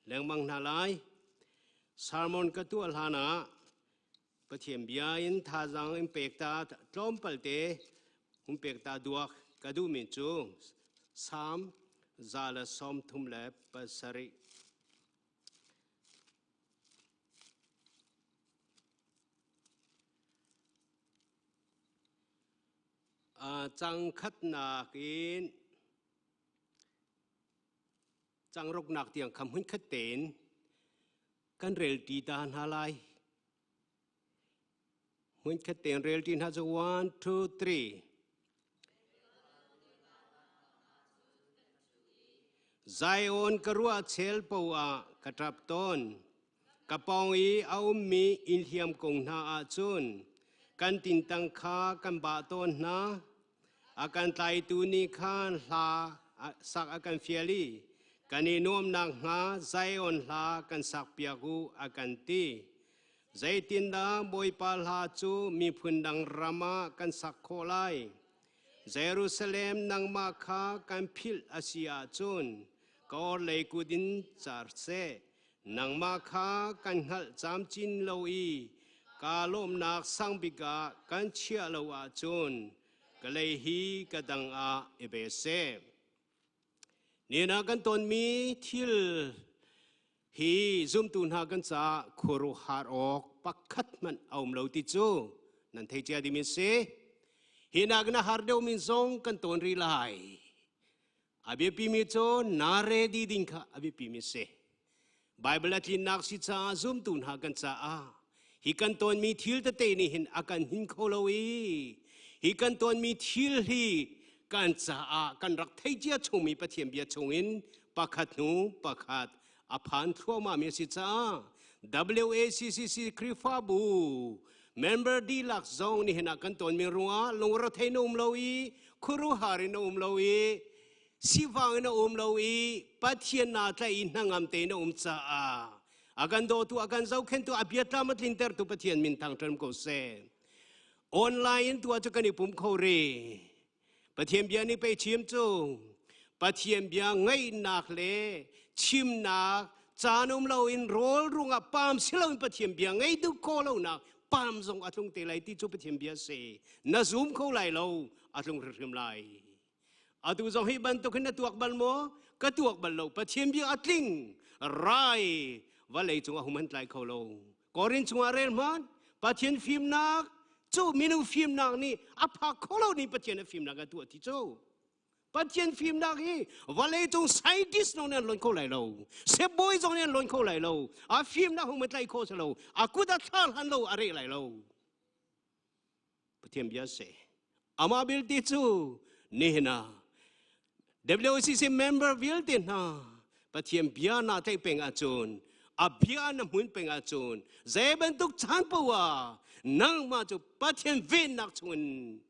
lengmang hna lai. Sermon ka tuah hlan ah Pathian bia in thazaang in pek ta tlawmpal te hun pek ta duak ka duhmi cu Salm 137. Cang khatnak in cang ruknak tiang kha hmunkhat tein kan rel ṭi ta hna lai. Hmunkhat tein rel ṭi hna cu one, two, three. Zion ka ruah chel po ah ka ṭap tawn. Ka pawng i a ummi innhliam kung hna ah cun kan tingtang kha kan bah tawn hna. A kan tlaitu nih khan hla sak a kan fial i kan i nuamnak hnga Zion hla kan sakpiak u a kan ti. Zeitindah Bawipa hla cu miphun dang ram ah kan sak khawh lai? Jerusalem nangmah kha kan philh a si ahcun ka orhlei kut in car seh. Nangmah kha kan hngalh camcin lo i kaa lawmhnak sangbik ah kan chiah lo ahcun ka lei hi ka dang ah i ve seh. Nihin ah kan tonmi thil hi zumtu hna kan caah khuaruahhar awk pakhat hmanh a um lo ti cu nan thei cia ding in si. Hi nak na har deuhmi zong kan ton rih lai. A biapimi cu na ready ding kha a biapimi si. Bible a tlinnak si caah zumtu hna kan caah hi kan tawnmi thil tete nih hin a kan hin kho lo i hi kan tawnmi thil hi kan caah kan rak thei cia chungmi Pathian bia chungin pakhat hnu pakhat a phan thluahmahmi a si caah WACCC Khrihfabu member dihlak zong nihin ah kan tawnmi ruangah lungrethei na um lo i khuaruahhar in na um lo i sivang in a um lo i Pathian naa tlaih i hnangam tein a um caah a kan dawtu a kan zohkhenhtu a biatlam a tlintertu Pathian min thangṭhat ko seh. Online in tuah cu kan i pum kho re. Pathian bia nih pei chim cu Pathian bia ngaihnak le chimnak caan um loin rawl rungah pam si loin Pathian bia ngei duh kho lonak pam zong a tlung te lai ti cu Pathian bia si. Na zum kho lai lo a tlung hrimhrim lai. Atu zong hi bantuk hin na tuak bal maw? Ka tuak bal lo. Pathian bia a tling. Rai vawlei cungah hum an tlai kho lo. Korin chungah rel hman. Pathian fimnak cu minung fimnak nih a phak kho lo ni Pathian a fimnak a tuah ti cu. Pathian fimnak hi vawlei cung scientist zong nih an lonh kho lai lo. Sebawi zong nih an lonh kho lai lo. A fimnak hum an tlai kho si lo. A kut a thla hlan lo a reh lai lo. Pathian bia si. Amah vialte cu nihin ah WCC member vialte hna Pathian bia na tlaih peng ahcun a bia na hmun peng ahcun zei bantuk caan paoh ah nangmah cu Pathian vennak chungin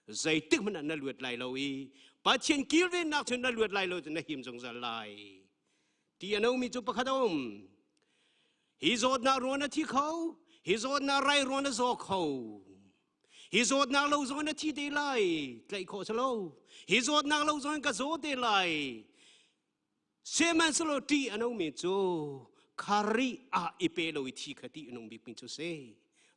zeitik hmanh ah na luat lai lo i Pathian kilvennak chungin na luat lai lo cu na him zungzal lai. Ti a nomi cu pakhat a um. Hi zawtnak ruan a thi kho, hi zawtnak rai ruan a zaw kho. Hi zawtnak lo zong na thi te lai, tlaih khawh si lo. Hi zawtnak lo zong ka zaw te lai. Sihmanhsehlaw ṭih a nomi cu khari ah i pe lo i thi kha ṭih a nung bikmi cu si.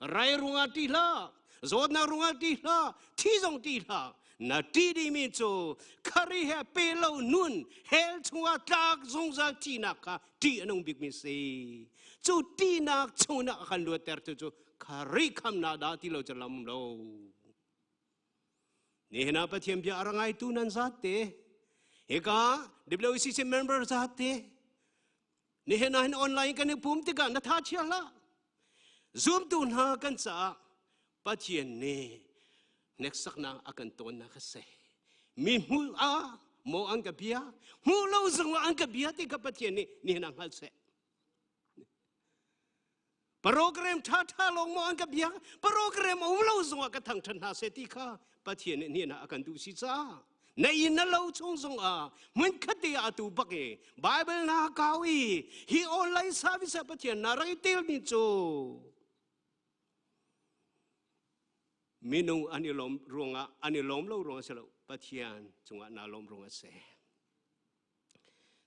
Rai ruangah ṭih hlah, zawtnak ruangah ṭih hlah, thi zong ṭih hlah. Na ṭih dingmi cu khari he pe lo nun hell chungah tlak zungzal thihnak kha ṭih a nung bikmi si. Cu ṭihnak chungah a kan luattertu cu khari khamnak dah ti lo cu lam lo. Nihin ah Pathian bia a ra ngaitu nan zat te. Hika WCC member zat te. Nihin ah hin online kan i pum tikah na tha chia hlah. Zumtu hna kan caah Pathian nih hneksaknak a kan tawnnak a si. Mi hmuh ah maw an ka bia, hmuh lo zong ah an ka bia ti kha Pathian nih nihin ah hngal seh. Program ṭhaṭha lawng maw an ka bia, program a um lo zongah ka thangṭhat hna seh ti kha Pathian nih nihin ah a kan duh si caah na inn na lo chung zongah hmunkhat te ah atu bak i Bible na kau i hi online service ah Pathian na rak i telmi cu minung an i lawm ruangah an i lawm lo ruangah si lo Pathian cungah naa lawm ruangah a si.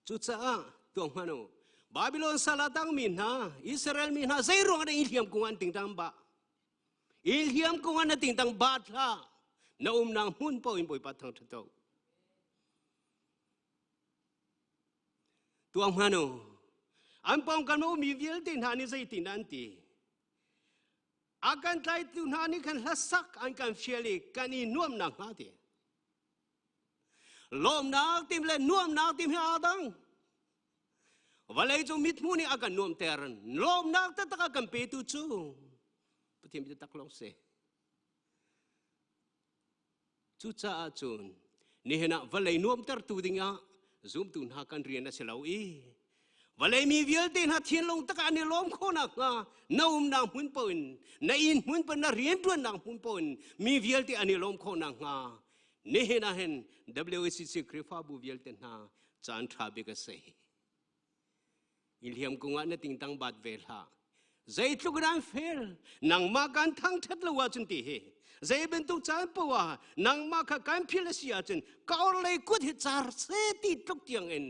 Cucaah tuah hmanh u. Babylon sal ah tangmi hna, Israel mi hna zei ruangah dah i hliam kung an tingtang ba? I hliam kung an tingtang ba thla. Na umnak hmun paoh in Bawipa thangṭhat ko. Tuah hmanh u. An pawngkam a ummi vialte hna nih zeitin an ti? A kan tlaitu hna nih khan hlasak an kan fial i kan i nuamnak hnga ti. Lawmnak tim le nuamnak tim hi aa dang. Vawlei cu mithmuh nih a kan nuamter. Lawmnak taktak a kan petu cu Pathian biatak lawng si. Cucaah cun nihin ah vawlei nuamtertu dingah zumtu hna kan rian a si lo i. Vawlei mi vialte hna thinlung tak ah an i lawm khawh nakhnga na umnak hmun paoh in na inn hmun paoh na rianṭuannak hmun paoh in mi vialte an i lawm khawh nakhnga nihin ah hin WCC Khrihfabu vialte hna caan ṭha bik a si. I hliam kung ah na tingtang bat ve hlah. Zeitluk in an fel nangmah kan thangṭhat lo ahcun ti hi zei bantuk caan paoh ah nangmah kha kan philh a si ahcun ka orhlei kut hi car se ti tluk tiang in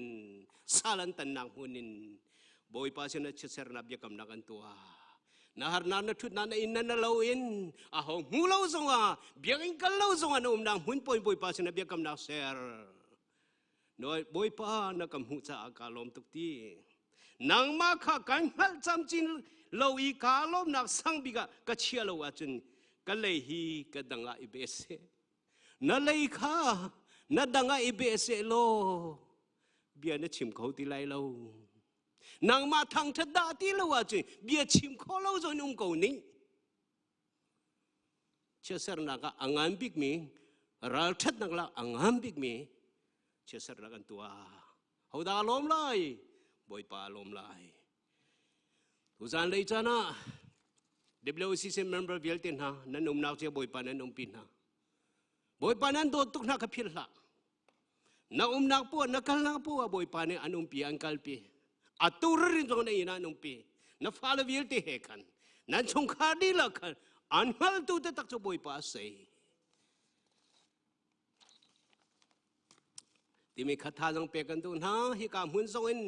sal an tannak hmun in Bawipa sinah chiatsernak biakamnak an tuah. Na harnak na ṭhutnak na inn na lo in aho hmu lo zongah biakinn kal lo zongah na umnak hmun paoh in Bawipa sinah biakamnak ser. Bawipa na ka hmuh caah kaa lawm tuk ti. Nangmah kha kan hngalh camcin lo i kaa lawmnak sang bik ah ka chia lo ahcun ka lei hi ka dang ah i be seh. Na lei kha na dang ah i be seh law bia na chim kho ti lai lo. Nangmah thangṭhat dah ti lo ahcun bia chim kho lo zong in um ko ning. Chiatsernak ah a ngan bikmi ralṭhatnak lah a ngan bikmi chiatsernak an tuah. Hodah a lawm lai? Bawipa a lawm lai. Tuzan lei caan ah WCC member vialte hna nan umnak cia Bawipa nan umpi hna. Bawipa nan dawt tuk hna kha philh hlah. Na umnak poah na kalnak poah Bawipa nih an umpi an kalpi. Atu rin zong na inn ah an umpi. Na fale vialte he khan nan chungkhar dihlak khan an hngaltu taktak cu Bawipa a si. Timi kha thazaang pek kan duh hna hika hmun zong in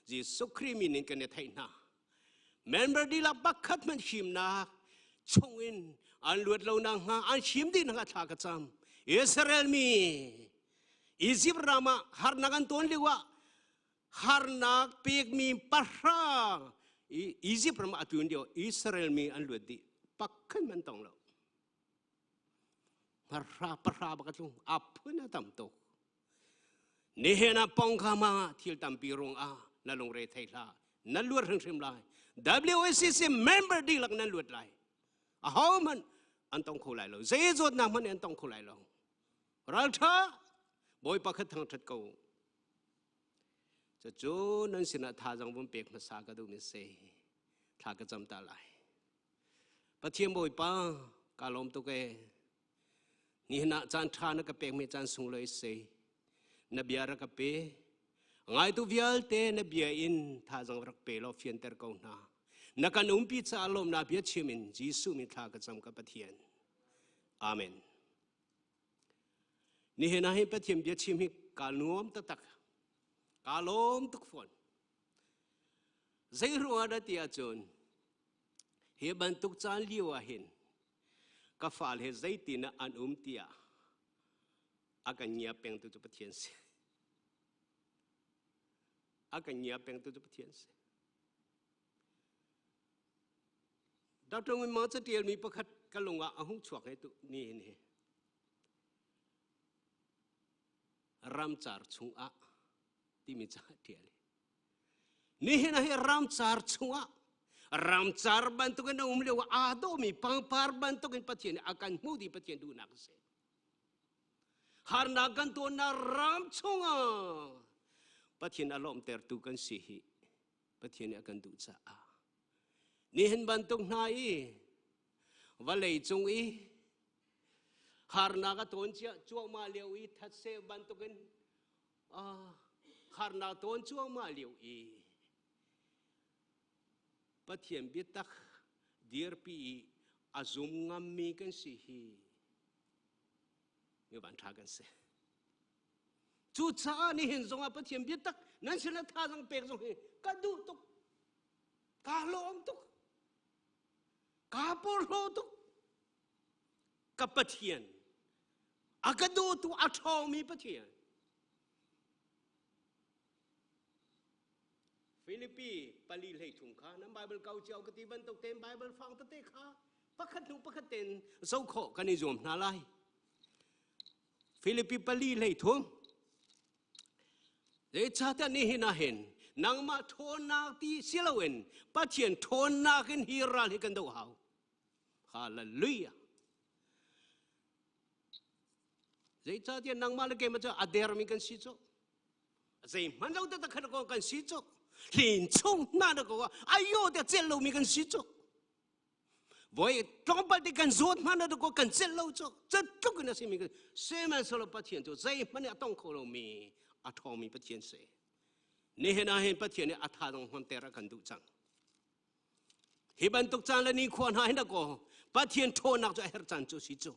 Jesuh Khrih min in kan i theih hna. Member dihlak pakhat hmanh himnak chungin an luat lo nakhnga an him dih nakhnga thla ka cam. Israel mi Egypt ram ah harnak an ton lio ah harnak pekmi pahra Egypt ram ah a tlun lio Israel mi an luat dih pakhat hmanh tong lo. Pahra pahra bak a tlung a phun a tam tuk. Nihin ah pongkam ah thil tampi ruang ah na lungre thei hlah. Na luat hrimhrim lai. WACC member dihlak nan luat lai. Aho hmanh an tong kho lai lo. Zei zawtnak hmanh an tong kho lai lo. Ralṭha Bawipa kha thangṭhat ko. Cucu nan sinah thazaang vun pek hmasa ka duhmi si. Thla ka cam ta lai. Pathian Bawipa, ka lawm tuk ee. Nihin ah caan ṭha na ka pekmi caan sunglawi si. Na bia rak ka pe. Ngaitu vialte na bia in thazaang rak pe law fianter ko hna. Na kan umpi caah lawmnak bia chim in Jesuh min thla ka cam ka Pathian. Amen. Nihin ah hin Pathian bia chim hi kaa nuam taktak. Kaa lawm tuk fawn. Zei ruangah dah ti ahcun hi bantuk caan lio ah hin ka fale he zeitin ah an um tiah a kan ngia pengtu cu Pathian si. A kan ngia pengtu cu Pathian si. Dr. Ngun Mang catialmi pakhat ka lung ah a hung chuak he tu ni hin hi. Ramcar chungah timi ca a ṭial. Nihin ah hi ramcar chungah ramcar bantukin a um lio ah aa dawhmi pangpar bantukin Pathian nih a kan hmuh dih Pathian duhnak a si. Harnak kan tuannak ram chungah Pathian a lawmhtertu kan si hi Pathian nih a kan duh caah nihin bantuk hna i vawlei cung i harnak a tawn cia cuahmah lio i thatse bantukin harnak tawn cuahmah lio i Pathian biatak dirpi i a zum ngammi kan si hi mi van ṭha kan si. Cucaah nihin zongah Pathian biatak nan sinah thazaang pek zong hi ka duh tuk. Kaa lawm tuk. Kaa porhlaw tuk. Ka Pathian a ka dawtu a ṭhawngmi Pathian Filipi pali hlei thum kha nan Bible kau cio ka ti bantuk tein Bible fang tete kha pakhat hnu pakhat tein zoh khawh kan i zuam hna lai. Filipi pali hlei thum Zeicahtiah nihin ah hin nangmah ṭhawnnak ti si loin Pathian ṭhawnnak in hi ral hi kan doh hau. Hallelujah. Zeicahtiah nangmah le keimah cu a dermi kan si cu. Zeihmanh lo taktak khan kan si cu. Hlin chung na na ko ayo te cel lo mi kan si chu. Voi tlawmpal te kan zawt hmanh na ko kan cel lo chu. Cu tluk in a si mi kan sihmanhsehlaw Pathian cu zeihmanh a tong kho lo mi a ṭhawng mi Pathian si. Nihin ah hin Pathian nih a tha dong hman ter a kan duh cang. Hi bantuk caan le nikhua hna hin dakaw Pathian ṭhawnnak cu a herh caan cu si cu.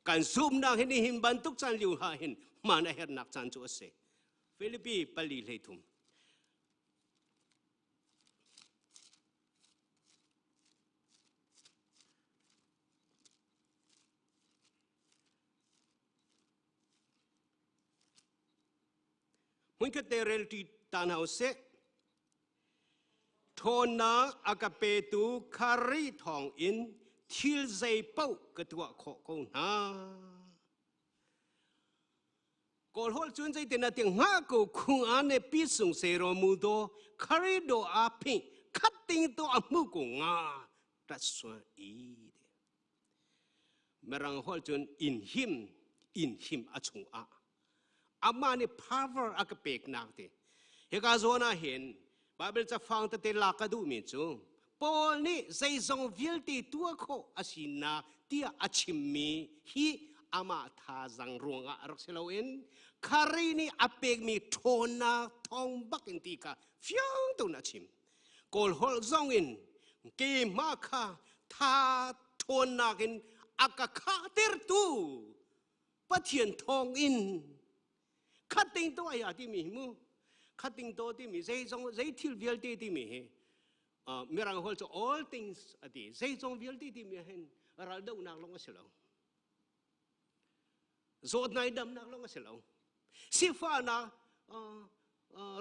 Kan zumnak hi nihin bantuk caan lio ha hin hmaan a herhnak caan cu a si. Filipi pali 13. Hmunkhat te relṭi ta hna usih. Ṭhawnnak a ka petu Khrih thawngin thil zei paoh ka tuah khawh ko hna. Kawl holh cun zeitin a ti hnga ko khung a ne pi sung se ro mu do khari do a phi khat ting to a mu ko nga ta suan i Mirang holh cun in him in him a chung ah amah nih power a ka peknak ti hika zawn ah hin Bible cafang tete lak ka duhmi cu Paul nih zeizong vialte tuah khawh a sinak tiah a chimmi hi amah thazang ruangah a rak si loin Khari nih a pekmi ṭhawnnak thawng bak in ti kha fiang tein a chim. Kawl holh zong in keimah kha tha ṭhawnnak in a ka khahtertu Pathian thawng in khating to ai timi hi mu khating to timi zeizong zei thil vialte timi hi mirang holh cu all things ati zeizong vialte timi hin ral dohnak lawng a si lo zawtnak damnak lawng a si lo sifahnak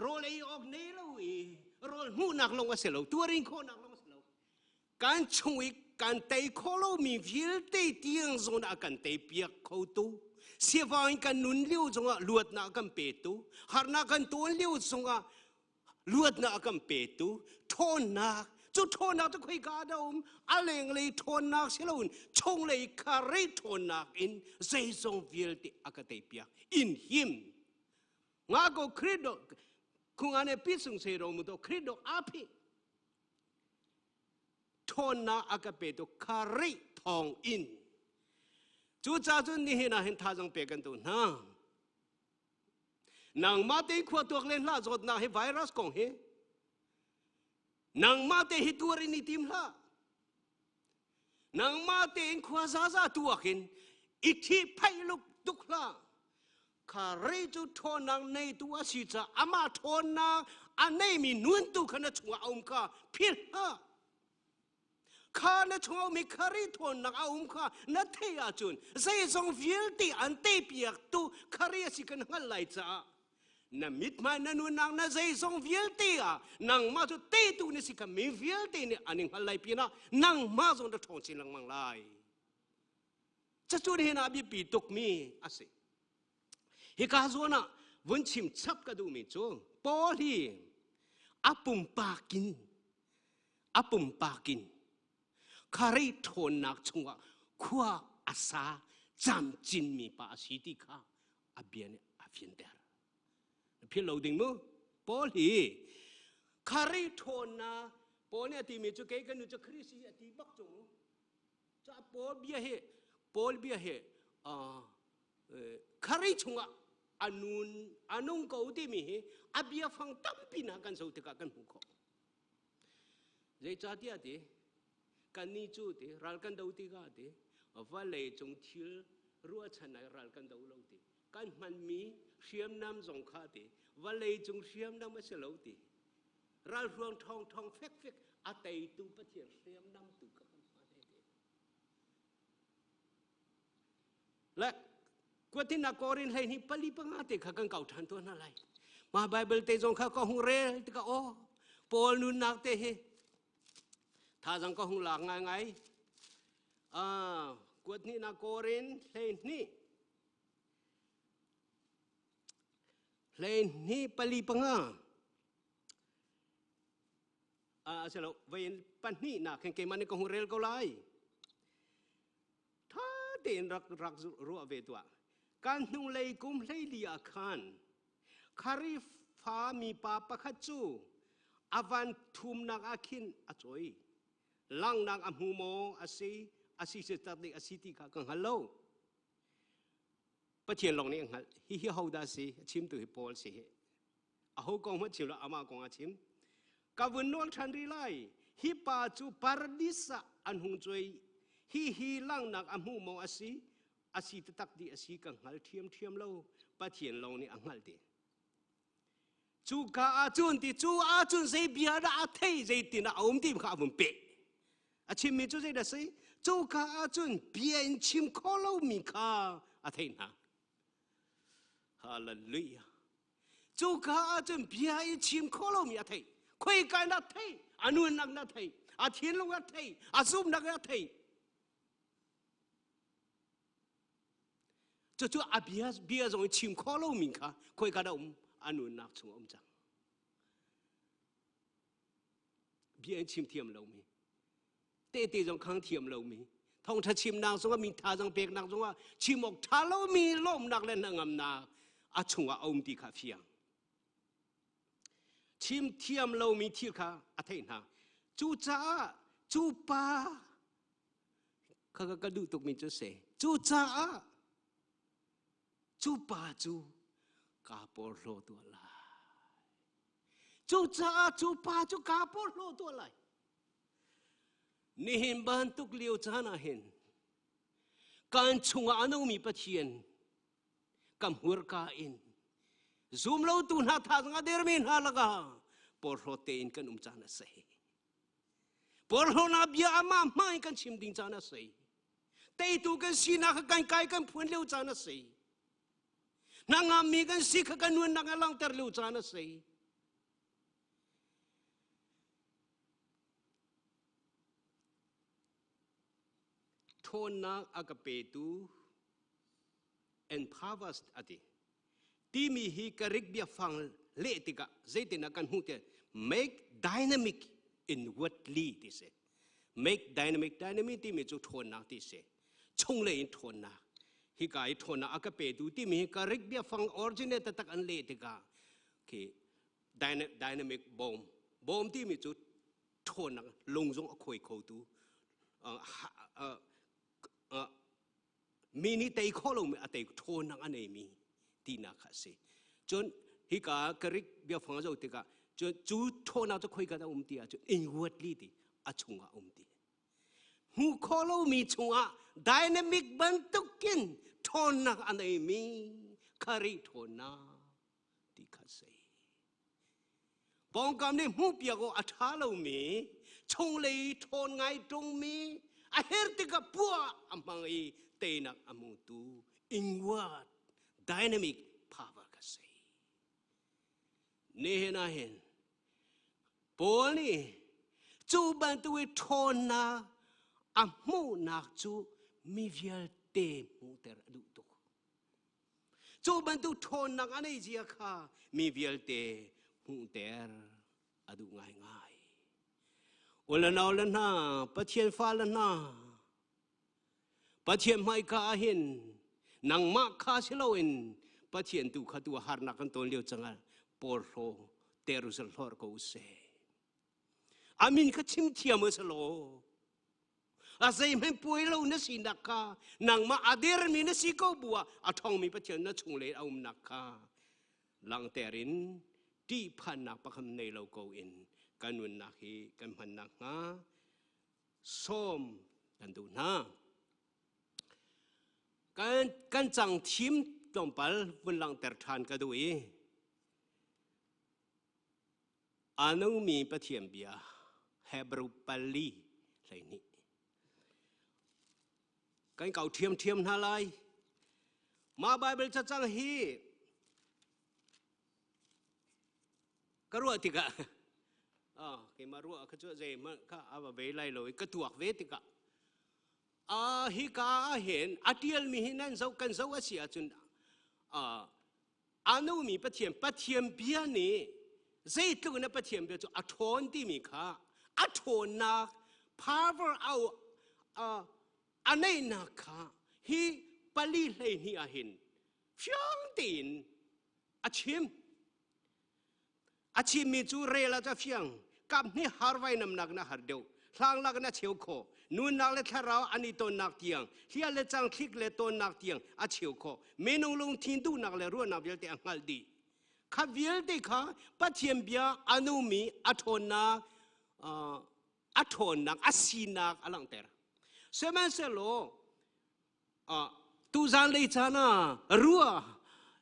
rawl ei awk nei lo i rawl hmuhnak lawng a si lo tuarin khawhnak lawng a si lo kan chung i kan tei khawh lomi vialte tiang zawn ah kan tei piak khotu sivang in kan nun lio zongah luatnak kan petu harnak kan tawn lio zongah luatnak kan petu ṭhawnnak cu ṭhawnnak cu khoika dah um a lenglei ṭhawnnak si loin chunglei kha rei ṭhawnnak in zeizong vialte a ka tei piak in him nga ko Khristo khungane pi sung se ro mu to Khristo a phi ṭhawnnak a ka petu Khrih thawng in cucaah cun nihin ah hin thazang pe kan duh hna nangmah te khua tuak len hlah zawtnak hi virus kong hi nangmah te hi tuar in i tim hlah nangmah tein khua zaza tuak in i thi phaih luk tuk hlah kha rei cu ṭhawnnak neitu a si caah amah ṭhawnnak a neimi nun tu kha na chungah a um kha philh hlah kha na chungah ummi khari ṭhawnnak a um kha na theih ahcun zeizong vialte an teipiaktu khari a si kan hngalh lai caah na mithmai na nunnak na zeizong vialte ah nangmah cu teitu na si kha mi vialte nih an i hngalh lai pinah nangmah zong na ṭhawng chin lengmang lai Cacun hin ah biapi tukmi a si. Hika zawn ah vun chim chap ka duhmi cu Paul hi a pumpak in a pumpak in kharei ṭhawnnak chungah khua a sa camcinmi pa a si ti kha a bia nih a fianter. Philh lo ding mu. Paul hi kharei ṭhawnnak Paul nih a timi cu kei ka nu cu Khrist a ti bak cu mu. Ca Paul bia hi Paul bia hi khari chungah anun anung ko timi hi a bia fang tampi na kan zo tikah kan hmuh khawh. Zeicahtiah ti kannih cu ti ral kan do tikah ti vawlei cung thil ruahchan ai ral kan do lo ti kan hmanmi hriamnam zong kha ti vawlei cung hriamnam a si lo ti ralhruang ṭhawng ṭhawng fek fek a teitu Pathian hriamnam tu kha kan hman he ti. Le kuatin a korin hlei ni pali panga te kha kan kau ṭhan tuah hna lai. Mah Bible te zong kha ka hung rel tikah aw Paul nunnak te hi thazang ka hung lak ngai ngai. Ah kuat hnih na korin hlei hnih 12 pali panga a si lo vein pahnih nak khin keimah nih ka hung rel ko lai tha tein rak rak ruah ve tuah kan hnulei kum 14 ah khan Kharifa mi pa pakhat cu. A van thumnak ah khin a cawi. Langnak a hmu maw a si, a si si tak dik a si ti kha ka hngal lo. Pathian lawng nih a hngalh. Hihi hodah si? A chimtu hi Paul si hi. Aho kong hmanh chim lo, amah kong a chim. Ka vun nawl ṭhan rih lai. Hi pa cu paradis ah an hung cuai. Hi hi langhnak a hmu maw a si? A si taktak di a si ka hngal ṭhiamṭhiam lo. Pathian lawng nih a hngalh ti. Cuka ah cun ti cu ah cun zei bia dah a thei zeitin ah a um ti kha a vun peh. A chimmi cu zeidah si? Cuka ah cun bia in chim kho lomi kha a theih hna. Hallelujah. Cuka ah cun bia in chim kho lomi a theih. Khoika in a theih? A nunnak na theih, a thinlung a theih, a zumhnak a theih. Cucu a bia bia zong in chim kho lomi kha khoika dah um? A nunnak chung a um cang. Bia in chim thiam lomi. Tehte zong khang thiam lomi thawngṭha chimnak zongah min thazang peknak zongah chim awk ṭha lomi lawmnak le hnangamnak a chungah a um ti kha fiang. Chim thiam lomi thil kha a theih hna. Cucaah cu pa kha ka duh tukmi cu si. Cucaah cu pa cu kaa porhlaw tuah lai. Cucaah cu pa cu kaa porhlaw tuah lai. Nihin bantuk lio caan ah hin kan chungah a nungmi Pathian ka hmurka in zumlotu hna thazang a dermi hna lakah porhlawt tein kan um caan a si. Porhlawtnak bia amah hmang in kan chim ding caan a si. Teitu kan sinak kha kan kai kan phuan lio caan a si. Hnangammi kan si kha kan nunnak a langhter lio caan a si. Ṭhawnnak a ka petu empowers a ti. Timi hi Greek biafang leh tikah zeitin ah kan hmuh te make dynamic inwardly ti si. Make dynamic dynamic timi cu ṭhawnnak ti si. Chunglei in ṭhawnnak. Hika i ṭhawnnak a ka petu timi hi Greek biafang original taktak an leh tikah khi dynamic bawm bawm timi cu ṭhawnnak lung zong a khuai khotu mi nih tei kho lomi a tei ṭhawnnak a neimi tinak kha a si cun hika Greek biafang a zoh tikah cun cu ṭhawnnak cu khoika dah um ti ahcun inwardly ti a chungah um ti hmuh khawh lomi chungah dynamic bantukin ṭhawnnak a neimi Khrih ṭhawnnak ti kha si. Pawngkam nih hmuhpiak awk a ṭha lomi, chunglei ṭhawn ngai ṭungmi, a her tikah puah a hmang i teinak a hmutu inward dynamic power ka si. Nihin ah hin Paul nih cu bantuk i ṭhawnnak a hmuhnak cu mi vialte hmuhter a duh tuk. Cu bantuk ṭhawnnak a nei zia kha mi vialte hmuhter a duh ngaingai. U le nau le hna, Pathian fale hna, Pathian hmaika ah hin nangmah kha si loin Pathian tu kha tu harnak kan ton lio cangah porhlaw terusal hlor ko usih. Amin kha chim thiam u law a zeihmanh puai lo na sinak kha nangmah a dermi na si ko bu ah a ṭhawngmi Pathian na chunglei a umnak kha langhter in ṭihphannak pakhat nei lo ko in kan nunnak hi kan hmannak hnga sawm kan duh hna. Kan, kan cang thim tlawmpal vun langhter ṭhan ka duh i A nungmi Pathian bia Hebrew pali 12. Kan kau ṭhiamṭhiam hna lai. Mah Bible cacang hi ka ruah tikah ah keimah ruah kha cu zeihmanh kha a va ve lai lo i ka tuak ve tikah ah hika ah hin a ṭialmi hi nan zoh kan zoh a si ahcun ah A nungmi Pathian Pathian bia nih zeitluk in a Pathian bia cu a ṭhawn timi kha a ṭhawnnak power au a neihnak kha hi pali 12 ah hin fiang tein a chim. A chimmi cu rel ah ca fiang, kap hnih har vainamnak na har deuh, hlang lak na cheu khawh, nunnak le thlarau an i tonnak tiang, hliah le cang thlik le tonnak tiang a cheu khawh. Minung lungthin duhnak le ruahnak vialte a hngalh dih. Kha vialte kha Pathian bia a nungmi a ṭhawnnak a ṭhawnnak a sinak a langhter. Sihmanhsehlaw Tuzaan lei caan ah rua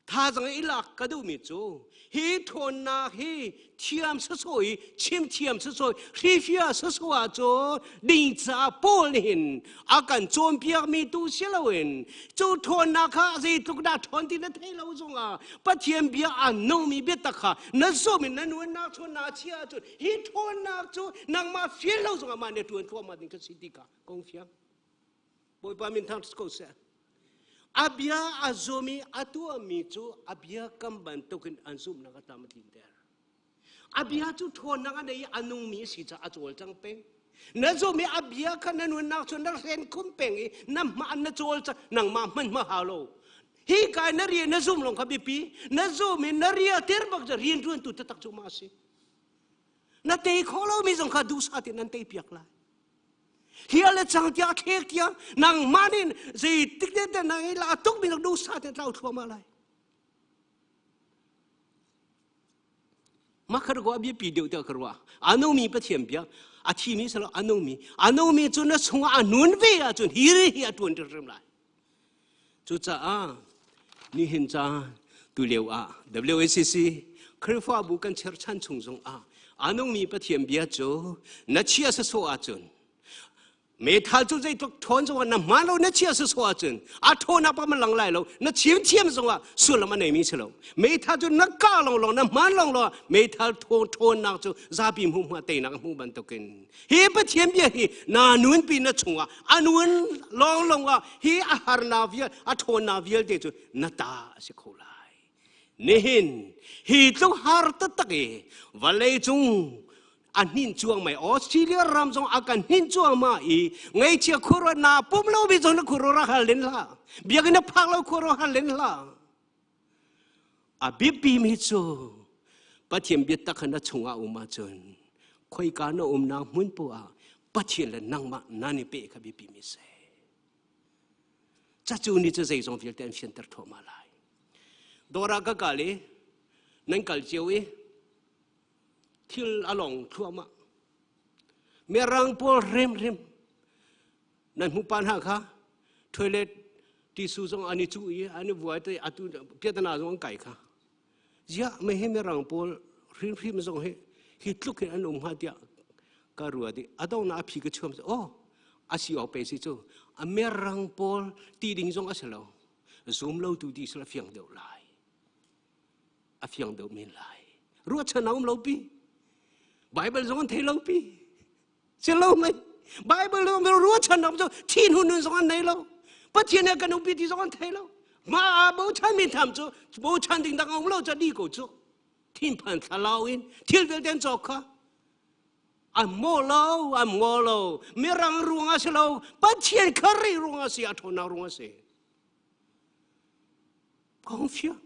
thazang i lak ka duhmi cu hi ṭhawnnak hi thiam sawsawh i chim thiam sawsawh hrifia sawsawh ah cu ding caah Paul nih hin a kan cawnpiakmi tu si loin cu ṭhawnnak kha zeitluk dah ṭhawn ti na thei lo zongah Pathian bia a nungmi biatak kha na zumh in na nunnak ṭhawnnak a chiah ahcun hi ṭhawnnak cu nangmah fial lo zongah mah nih ṭuan thluahmah ding ka si ti kha kong fiang. Bawipa min thangṭhat ko seh. A bia a zum i a tuahmi cu a bia kam bantukin an zumhnak a tam a tlinter. A bia cu ṭhawnnak a nei i a nungmi a si caah a cawlcang peng. Na zum i a bia kha na nunnak cu na hren khum peng i na hmah na cawlcang nangmah hmanh hma hau lo. Hi kai na rian na zum lawng kha biapi. Na zum i na ria tir bak cu rian ṭuantu taktak cu mah a si. Na tei khawh lomi zong kha duhsah tein nan tei piak lai. Hia le cang tiah thlek tiah nangmah nih zeitik te te nang i la tuk mi du sa te tlau thluahmah lai. Mah kha ko a biapi deuh tiah ka ruah. A nungmi Pathian bia a thimi salo a nungmi a nungmi cu na chungah a nun ve ahcun hi ri hi a ṭuan hrimhrim lai. Cucaah nihin ca tu lio ah WACC Khrihfabu kan cherchan chung zong ah a nungmi Pathian bia cu na chia sasawh ahcun meithal cu zeitluk ṭhawn zongah na hmaan lo na chia sasawh ahcun a ṭhawn ah pa lang lai lo na chim thiam zongah sullam a neimi si lo meithal cu na kah lawnglawng na hmaan lawnglawng meithal ṭhawnnak cu zapi hmuh hmuh teinak a hmuh bantukin Hi Pathian bia hi na nunpi na chungah a nun lawnglawng ah hi a harnak vial a ṭhawnnak vialte cu na ta a si kho lai. Nihin hi tluk har taktak i vawlei cung a hnin cuang mai Australia ram zong a kan hnin cuahmah i ngeichia khuro na pum lo mi zong na khuro ra hal len hlah biakinn na phak lo khuro hal len hlah A biapimi cu Pathian biatak kha na chungah um ahcun khoika na umnak hmun poah ah Pathian le nangmah nan i peh kha biapimi si. Cacu nih cu zeizong vialte an fianter thluahmah lai. Dawr ah ka kal i nan kal cio i thil a long thluahmah. Mirang pawl rimrim nan hmuh pa hna kha toilet tissue zong an i cuh i an i vuai te atu piatana zong an kai kha ziah me hi mirang pawl hrimhrim zong hi hi tluk in an um hnga tiah ka ruat i adong na a phi ka chuam oh a si awk pe si cu a mirang pawl ti ding zong a si lo zum lo tu ti sila fiang deuh lai a fiang deuh men lai ruahchan a um lo pi bible zong an thei lo pi Si lo mei. Bible zong ruahchan ram cu thin hun nun zong an nei lo. Pathian he kan umpi ti zong an thei lo. Ma a bochan mi tham cu bochan ding dang um lo ca di ko cu. Thinphan thlalau in thil vialte an cawk kha. An maw lo, an maw lo. Mirang ruang a si lo. Pathian khari ruang a si, a ṭhawnnak ruang a si. Kong fiang.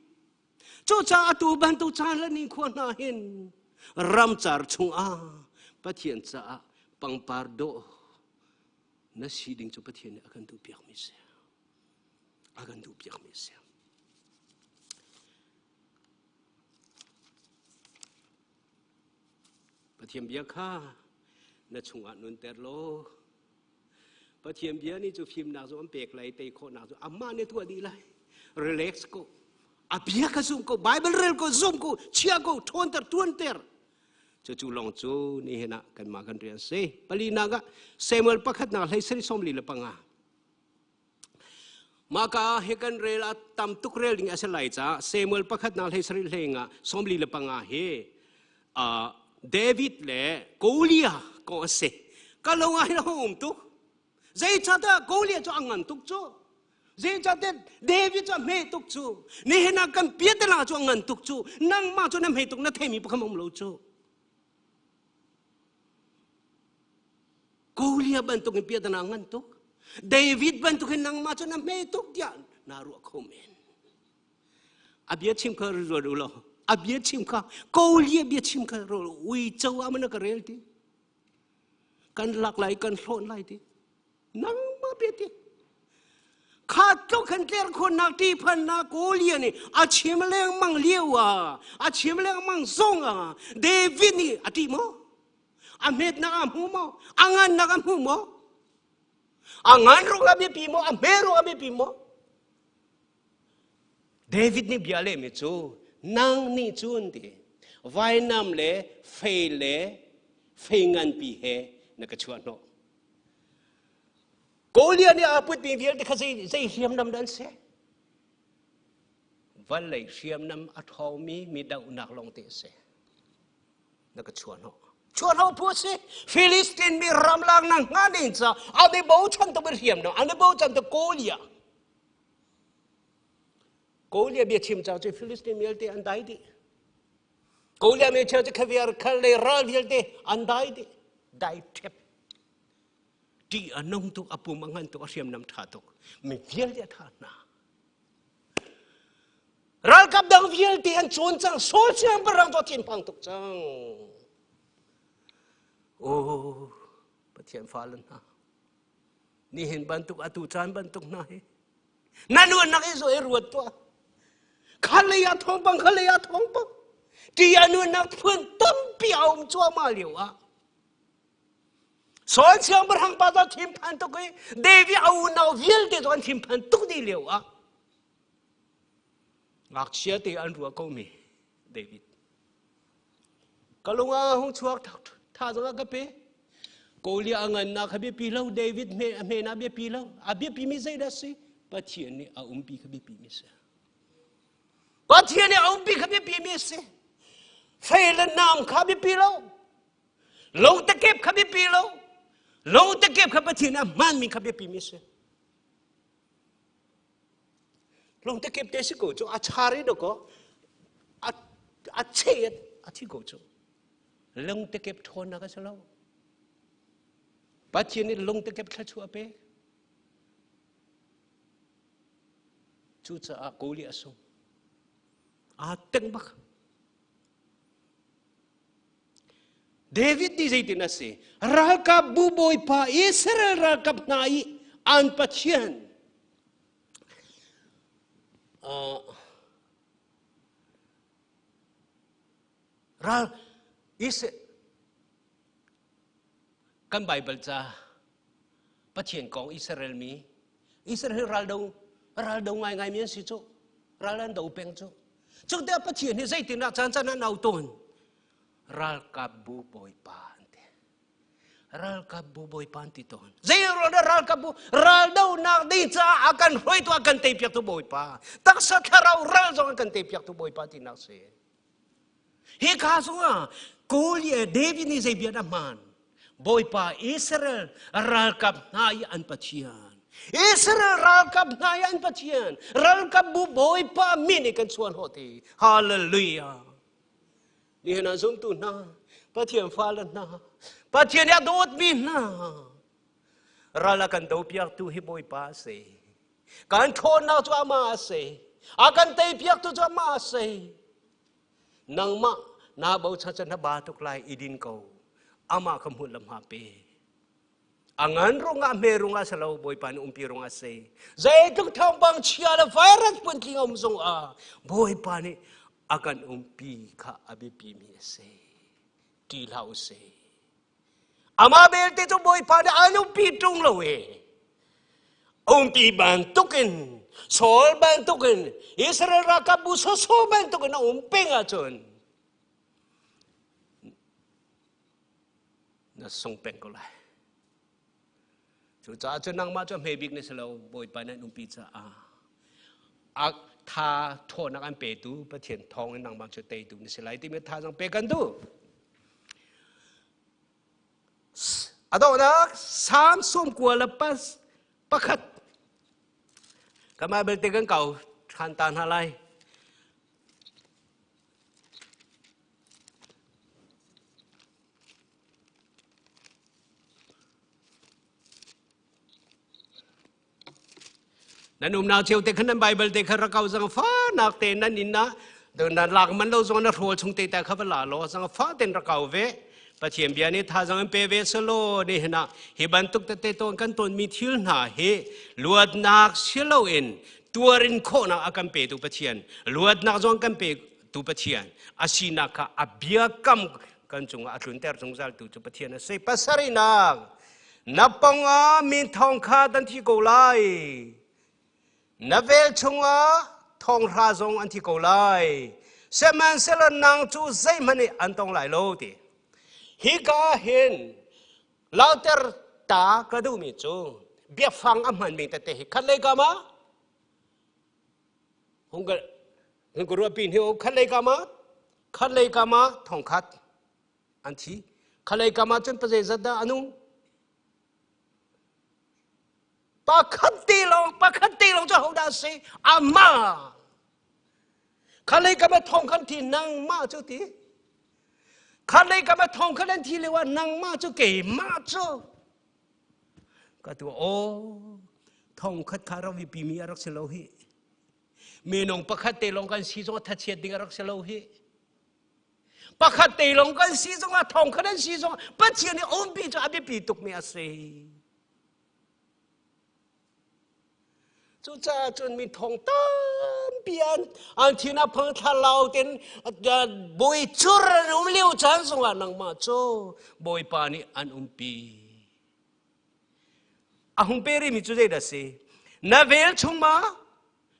Cucaah atu bantuk caan le nikhua hna hin ramcar chungah Pathian caah pangpar dawh na si ding cu Pathian nih a kan duhpiakmi si. A kan duhpiakmi si. Pathian bia kha na chungah nunter law Pathian bia nih cu fimnak cu an pek lai tei khawhnak cu amah nih tuah dih lai relax ko a bia kha zum ko bible rel ko zum ko chia ko ṭhawnter ṭuanter cucu lawng cu nihin ah kanmah kan rian si palinak ah Samuel pakhatnak hlei sari sawmli le panga mah ka he kan rel a tam tuk rel ding a si lai caah Samuel pakhatnak hlei sari hlei nga 45 hi David le Goliath kong a si. Ka lung ah hin a um tuk. Zeicahtiah Goliath cu a ngan tuk cu. Zeicahtiah David cu a hme tuk cu. Nihin ah kan piatala cu a ngan tuk cu. Nangmah cu na hme tuk na theimi pakhat um lo cu. Goliath bantuk in piatana ngan tuk. David bantuk in nangmah cu na hme tuk tiah naa ruah kho men. A bia chim kha ruat u law. A bia chim kha Kolia bia chim kha uico ah mana ka rel ti. Kan lak lai kan hlawn lai ti. Nangmah bia ti. Kha tluk khan tler khon nak ti phan na Kolia nih a chim lengmang lio ah a chim lengmang zong ah David nih a ti maw? A hmet nak a hmu maw? A ngan nak a hmu maw? A ngan rung a biapi maw? A hme rung a biapi maw? David nih bia lehmi cu nang nih cun ti vainam le fei le fei nganpi he na ka chuah hnawh. Goliath nih aa putmi vialte kha zei, zei hriamnam dah an si? Vawlei hriamnam a ṭhawngmi mi dohnak lawngte a si. Na ka chuah hnawh. Chuah hnawh phu a si. Philistine mi ramlak na hnga ding ca an i bochan tuk i hriamnam an i bochan tuk Goliath. Goliath bia chim cang cu Philistine vialte an dai dih. Goliath mi cheu cu khaviar khal le ral vialte an dai dih. Dai ṭhep. Ṭih a nung tuk, a pum a ngan tuk, a hriamnam ṭha tuk. Mi vialte a thah hna. Ralkap dang vialte an cawn cang. Saul siangpahrang cu a thinphang tuk cang. Oh, Pathian fale hna. Nihin bantuk atu caan bantuk hna hi na nunak i zo i ruat tuah. Khalei ah thawngpang, khalei ah thawngpang. Ti a nunak phun tampi a um cuahmah lio ah Saul siangpahrang pa cu thinphan tuk i David a unau vialte cu an thinphan tuk dih lio ah ngakchia te an ruah ko mi David Ka lung ah hung chuak tha zong a ka pe. Goliath a ngannak kha biapi lo, David hme a hme na biapi lo. A biapi mi zeidah si? Pathian nih a umpi kha biapi mi si. Pathian nih a umpi kha biapi mi si. Fei le nam kha biapi lo. Lo takep kha biapi lo. Lo takep kha Pathian a hmanmi kha biapi mi si. Lungte kep te si ko cu a char i dawkaw a a che a thi ko cu. Lungte kep ṭhawnnak a si lo. Pathian nih lungte kep thluachuah a pek. Cucaah Goli a sung. Aa teng bak. David nih zeitin a si? Ralkap bu bawipa Israel ralkap hna i an Pathian ral is kan Bible ca Pathian kong Israel mi Israel ral do ral do ngai ngai mi an si cu ral an do peng cu cu te Pathian hi zeitin ah caan caan an au tawn ralkap bu bawipa an ti ralkap bu bawipa an ti tawn zei ruang dah ralkap bu ral donak ding caah a kan hruaitu a kan teipiaktu bawipa taksa thlarau ral zong a kan teipiaktu bawipa tinak si hi ka zongah Goliath David nih zei bia dah hmaan Bawipa Israel ralkap hna i an Pathian Israel ralkap hna i an Pathian ralkap bu Bawipa min i kan chuan hawh ti Hallelujah Nihin ah zumtu hna Pathian fale hna Pathian nih a dawtmi hna ral a kan dopiaktu hi Bawipa a si kan ṭhawnnak cu amah a si a kan teipiaktu cu amah a si nangmah naa bochan cun na ba tuk lai i din ko amah kha hmun lam ha pe a ngan rungah hme rungah si lo bawipa nih umpi rungah si zeitluk thawngpang chia le virus phuntling a um zong ah bawipa nih a kan umpi kha a biapi mi a si ṭih hlah u sih Amah belte cu Bawipa nih an umpi ṭung lo i umpi bantukin Saul bantukin Israel ralkap bu sawsawh bantukin a um peng ahcun na sung peng ko lai. Cucaah cun nangmah cu hme bik na si lo Bawipa nih an umpi caah a tha ṭhawnnak an petu Pathian thawng in nangmah cu teitu na si lai timi thazaang pe kan duh. A donghnak Salm 91 Kamah belte kan kau ṭhan ta hna lai. Nan umnak cio te khan nan Bible te kha rak kau zang fa nak te nan inn ah. Na lak man lo zong na hrawl chung te ta kha va la law zang fa ten ra kau ve. Pathian bia nih thazang in pe ve selaw ni hna hi bantuk tete ton kan ton mi thil hna hi luatnak silo in tuarin khawhnak a kan pe tu Pathian luatnak zong kan pe tu Pathian asinak kha a biakam kan cungah a tlunter zungzal tu cu Pathian a si. Pasarinak na pongah min thong kha dan thi ko lai. Na vel chungah thonghra zong an thi ko lai. Sihmanhsehlaw nang cu zeihmanh nih an tong lai lo ti. Hika hin lauter ta ka duhmi cu biafang a hmanmi tete hi khat lei kam ah hung ka hung ka ruahpi hni khat lei kam ah khat lei kam ah thongkhat an thi khat lei kam ah cun pazeizat dah a nung Pakhat te lawng, pakhat te lawng cu hodah a si? Amah. Khalei kam ah thong khan thi nangmah cu ti. Khalei kam ah thong khan an thi lio ah nangmah cu keimah cu. Ka tu aw thong khat kha rak pi mi a rak si lo hi. Minung pakhat te lawng kan si zong thachiat ding a rak si lo hi. Pakhat te lawng kan si zong ah thong khat an si zong Pathian nih umpi cu a biapi tukmi a si. Cucaah cun mi thong tampi an an thin a phang thlarau ten bawi cur an um lio caan zongah nangmah cu Bawipa nih an umpi. A hung pe rihmi cu zeidah si? Na vel chungah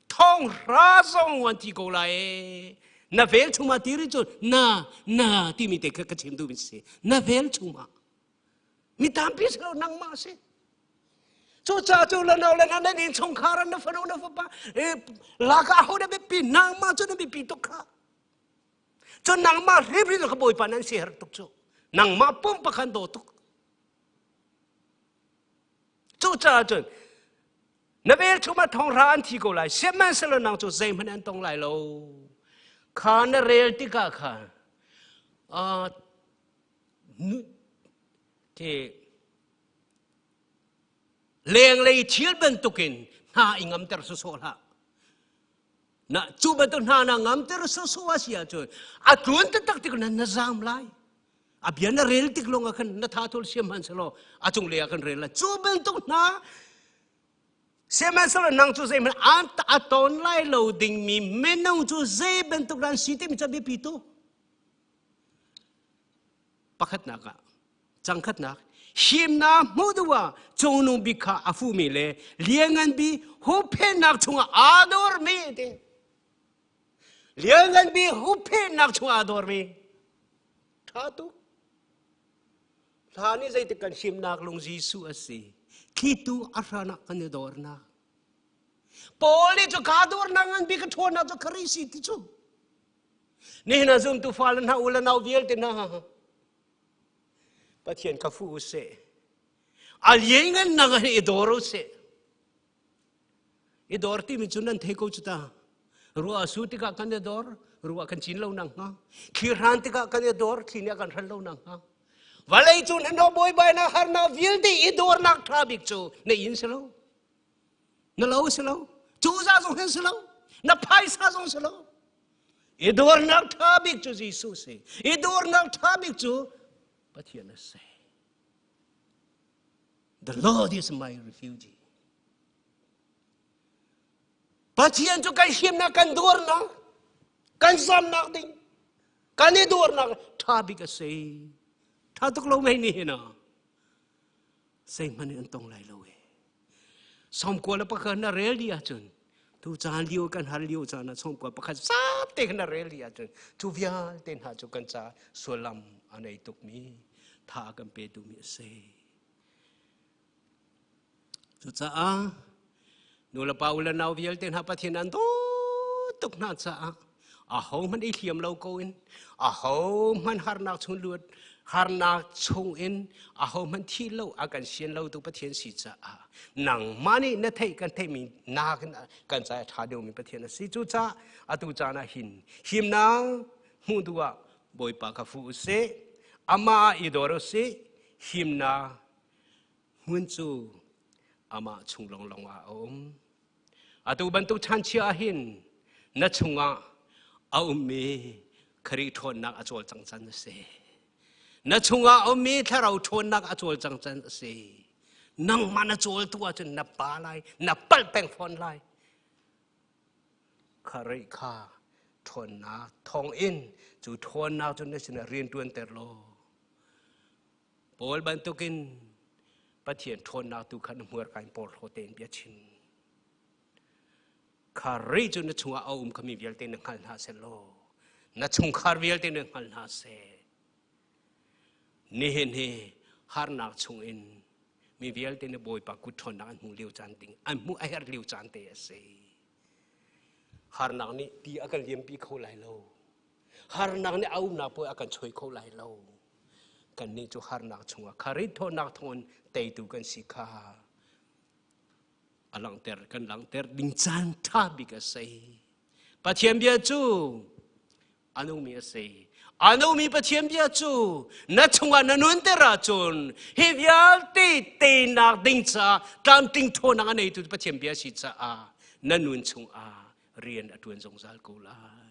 thong hra zong an ti ko lai. Na vel chungah ti ri cu na na timi te kha ka chim duhmi si. Na vel chungah Mi tampi si lo nangmah si. Cucaah cu le nau le na nan innchungkhar na fanu na fapa lak ah ho na biapi nangmah cu na biapi tuk kha. Cu nangmah hrimhrim kha Bawipa nan si herh tuk cu. Nangmah pum pakhan daw tuk. Cucaah cun na velchum ah thonghra an thi ko lai sihmanhsehlaw nang cu zeihmanh an tong lai lo. Kha na rel tikah kha Lenglei thil bantukin hna i ngamter sawsawh hlah. Na cu bantuk hna na ngamter sawsawh a si ahcun a tlun taktak tik na na zaam lai. A bia na rel tik lawng ah khan na tha thul siam hman selaw a cunglei ah khan rel lai. Cu bantuk hna sihmanhsehlaw nang cu zeihmanh an a ton lai lo dingmi minung cu zei bantuk dah an si timi cu a biapi tuk. Pakhatnak ah cangkhatnak himnak hmuh duh ah cungnung bik kha a fuhmi le lianngan bi huhphenhnak chungah aa dormi ti. Lianngan bi huhphenhnak chungah aa dormi. Ṭha tuk. Hla nih zeitik kan himnak lung Jesuh a si. Thlitu a hran ah kan i dornak. Paul nih cu kaa dornak ngan bik a ṭhawnnak cu Khrih si ti cu. Nihin ah zumtu fale hna u le nau vialte hna Pathian kha fuh u sih. A lianngan nak ah i dor u sih. I dor timi cu nan thei ko cu ta. Ruah a su tikah kan i dor, ruah kan cin lo nak hnga. Thli hran tikah kan i dor, thli nih a kan hran lo nak hnga. Vawlei cu nan ho buaibainak harnak vialte i dornak ṭha bik cu na inn si lo. Na lo si lo. Cuza zong hin si lo. Na phaisa zong si lo. I dawrnak ṭha bik cu Jesuh si. I dawrnak ṭha bik cu Pathian a si. The Lord is my refuge. Pathian cu kan himnak kan dawrnak kan zamnak ding kan i dawrnak ṭha bik a si. Ṭha tuk lo mei ni hin ah zeihmanh in an tong lai lo e. Sawmkua le pakhat na rel dih ahcun tu caan lio kan har lio caan ah sawmkua pakhat zat te khan na rel dih ahcun cu vialte hna cu kan ca sullam a nei tukmi tha kan pe tumi a si. Cucaah nu le pa u le nau vialte hna Pathian an dawt tuk hna caah ahohmanh i hliam lo ko in ahohmanh harnak chung luat harnak chung in ahohmanh thi lo a kan sian lo tu Pathian si caah nangmah nih na theih kan theihmi nakin kan caah a ṭha deuhmi Pathian a si. Cucaah atu caan ah hin himnak hmuh duh ah Bawipa kha fuh usih amah ah i dor usih himnak hmun cu amah chung lawnglawng ah a um. Atu bantuk chanchia ah hin na chungah A ummi Khrih ṭhawnnak a cawlcang can a si. Na chungah a ummi thlarau ṭhawnnak a cawlcang can a si. Nangmah na cawl tu ahcun na pa lai, na palh peng fawn lai. Khrih kha ṭhawnnak thawngin cu ṭhawnnak cu na sinah rian ṭuanter law Paul bantukin Pathian ṭhawnnak tu kha na hmurka in porhlaw tein bia chim. Khrih cu na chungah a um kha mi vialte na hngal hna seh law na chungkhar vialte na hngal hna seh. Nihin hi harnak chungin mi vialte na Bawipa kut ṭhawnnak an hmuh lio caan ding an hmuh a herh lio caan te a si. Harnak nih ti a kan liampi kho lai lo. Harnak nih a umnak puai a kan choi kho lai lo. Kannih cu harnak chungah Khrih ṭhawnnak thawngin teitu kan si kha a langhter kan langhter ding caan ṭha bik a si. Pathian bia cu a nungmi a si. A nungmi Pathian bia cu na chungah na nunter ahcun hi vialte teinak ding caah tlamtling ṭhawnnak a neitu Pathian bia si caah na nun chungah rian a ṭuan zungzal ko lai.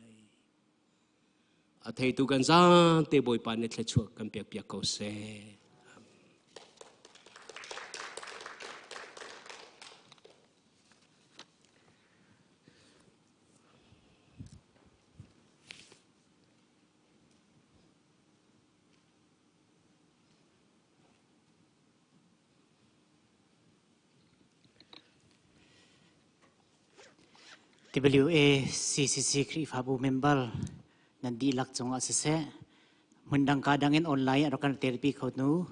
A theitu kan zaante Bawipa nih thluachuah kan pek piak ko seh. WACCC Khrihfabu member nan dihlak cungah siseh, hmundang ka dang in online a rak kan telpi kho nu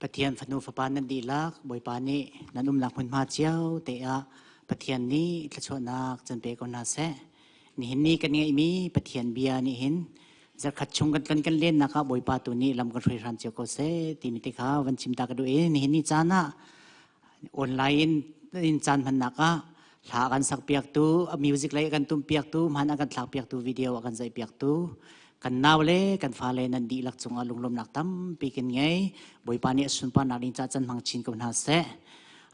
Pathian fanu fapa nan dihlak Bawipa nih nan umnak hmunhma cio te ah Pathian nih thluachuahnak can pe ko hna seh. Nihin ni kan ngeihmi Pathian bia nih hin zarkhat chung kan tlan kan lennak ah Bawipa tu nih lam kan hruai hram cio ko seh timi te kha van chim ta ka duh i nihin ni caan ah online in caan hmannak ah hla kan sak piaktu music lei kan tum piaktu hman a kan thlak piaktu video a kan zaih piaktu kan nau le kan fale nan dihlak cungah lunglawmnak tampi kan ngei Bawipa nih a sunparnak ding ca can hmang chin ko hna seh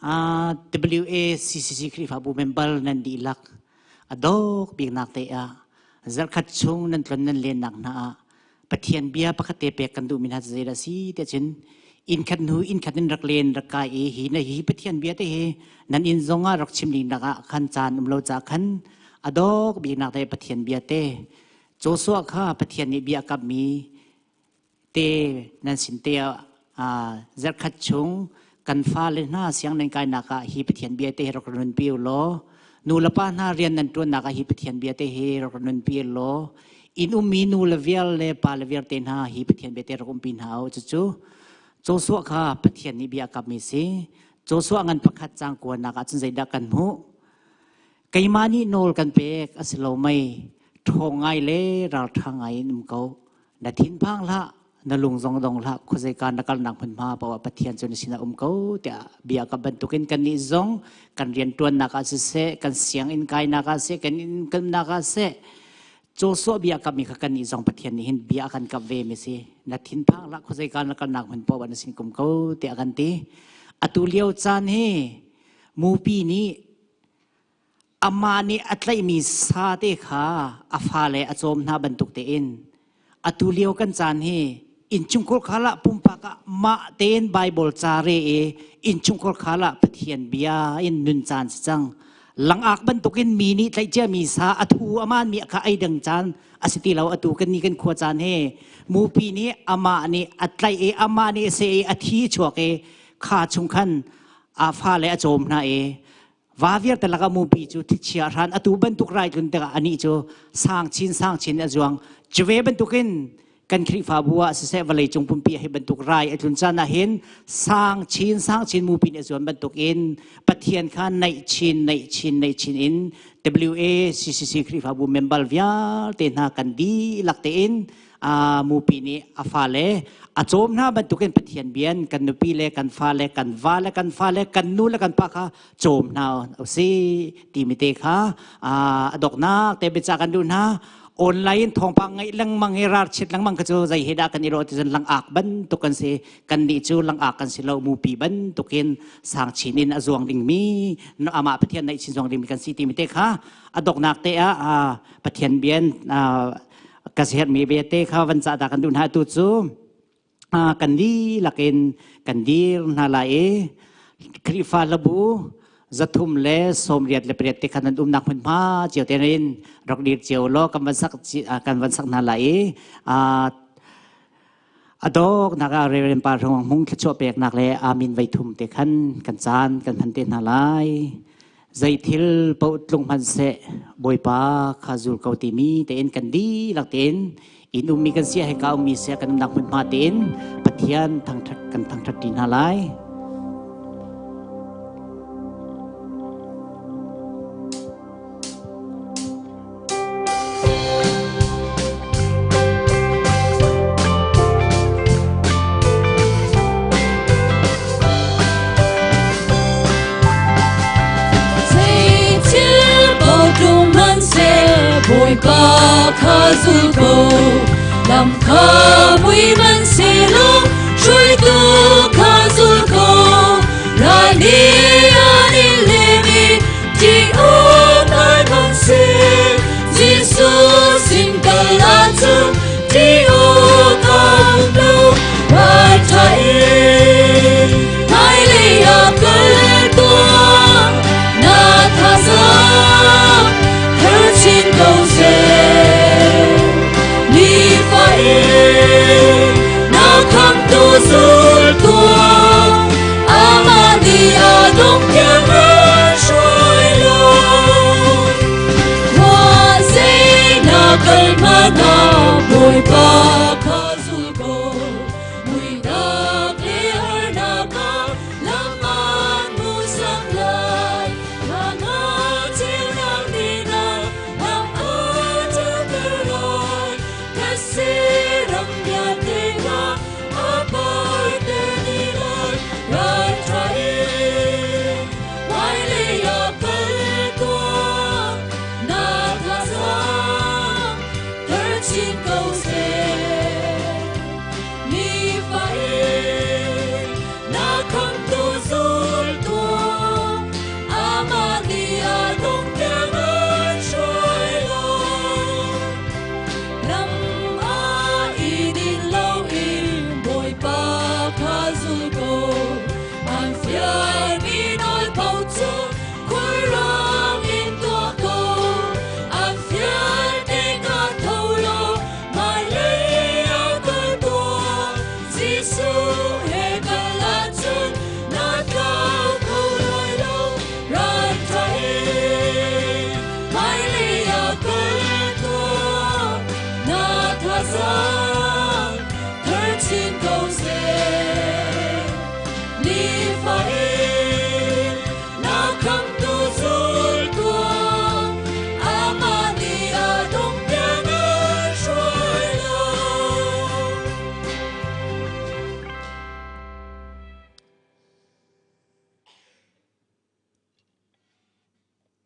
WACCC Khrihfabu member nan dihlak a dawk biknak te ah zarkhat chung nan tlon nan lennak hna ah Pathian bia pakhat te pek kan duhmi hna cu zeidah a si tiah cun inn khat hnu inn khat in rak len rak kai i hi na hi Pathian bia te hi nan inn zong ah rak chim ding nak ah khan caan um lo ca khan a dawk biknak te Pathian bia te Joshua kha Pathian nih bia kammi te nan sin te ah zarkhat chung kan fale hna siang nan kainak ah hi Pathian bia te hi rak nunpi u law nu le pa hna rian nan ṭuannak ah hi Pathian bia te hi rak nunpi u law inn ummi nu le vial le pa le vial te hna hi Pathian bia te rak umpi hna u cucu Joshua kha Pathian nih bia a kammi si Joshua ngan pakhat cang kuanak ah cun zeidah kan hmuh keimah nih nawl kan pek a si lo mei ṭhawng ngai le ralṭha ngai in um ko Na thinphang hlah, na lung zong dong hlah, khuazeika na kalnak hmunhma paoh ah Pathian cu na sinah um ko tiah bia ka bantukin kannih zong kan rianṭuannak ah siseh, kan sianginn kainak ah siseh, kan inn kalnak ah siseh, Joshua bia kammi kha kannih zong Pathian nih hin bia a kan kap ve mi si. Na thinphang hlah, khuazeika na kalnak hmun paoh ah na sin kum ko tiah a kan ti. Atu lio caan hi mupi nih Amah nih a tlaihmi sa te kha a fale a cawm hna bantuk tein atu lio kan caan hi innchungkhar khal ah pumpak ah mah tein Bible ca re i innchungkhar khal ah Pathian bia in nun caan si cang. Langak bantukin mi nih tlaih ciami sa a thu aman mi kha ei ding caan a si ti lo atu kan ni kan khua caan hi mupi nih amah nih a tlaih i amah nih a seh i a thi chuak i kha chung khan a fale a cawm hna i Va vialte lakah mupi cu thlichia hran atu bantuk rai tlun tikah anih cu sang chin sang chin a zuang. Cuve bantukin kan Khrihfabu ah siseh vawlei cung pumpi ah hi bantuk rai a tlun caan ah hin sang chin sang chin mupi nih a zuan bantukin Pathian kha naih chin naih chin naih chin in WACCC Khrihfabu member vialte hna kan dihlak tein mupi nih a fale a cawm hna bantukin Pathian bian kan nupi le kan fale kan va le kan fale kan nu le kan pa kha cawm hna usih timi te kha a doknak te biaca kan duh hna. Online thawngpang ngaih lengmang hi rar chiat lengmang kha cu zei he dah kan i lawh ti cun langak bantuk kan si. Kan nih cu langak kan si lo, mupi bantukin sang chin in a zuang dingmi, amah Pathian naih chin zuang dingmi kan si timi te kha a doknak te ah Pathian bian ka herhmi bia te kha van cah ta kan duh hna. Tu cu kan dihlak in kan dir hna lai i Khrihfa hlabu 388 te khan nan umnak hmunhma cio te in rak dir cio law kan van sak kan van sak hna lai i a dawk nak ah Reverend Pa Hrong Hmung thluachuah peknak le amin vei thum te khan kan caan kan hman te hna lai. Zeithil paoh tlung hmanhseh Bawipa kha zul ko timi tein kan dihlak tein inn ummi kan si heka ummi sia kan umnak hmunhma tein Pathian thangṭhat kan thangṭhat ṭi hna lai. Bawipa kha zul ko, lam kha mui man selaw, hruaitu kha zul ko, ral nih an in lem i ti awk ai man seh, Jesuh sin kal ahcun ti awk a um lo, ralṭha in hmailei ah kal tuah, na thazaang her chin ko seh. Nifa in na khamtu zul tuah, amah nih a dong tiang an hruai lai. Khua zei na kal hmanh ah Bawipa kha zul ko. Muihnak le harnak ah lam an hmuhsak lai. Thla ceunak nih na lam a ceuter lai. Thetse ram vialte kha a parter dih lai. Ralṭha in hmailei ah kal tuah, na thazaang thar chin ko seh. Nifa in na khamtu zul tuah, amah nih a dong tiang an hruai lai. Lam ah i din loin Bawipa kha zul ko. An fialmi nawl paoh cu khulrang in tuah ko. An fial tikah tho law hmailei ah kal tuah. Jesuh he kal ahcun na tlau kho lai lo. Ralṭha in hmailei ah kal tuah. Na thazaang thar chin ko seh. Nifa in na khamtu zul tuah. Amah nih a dong tiang an hruai lai.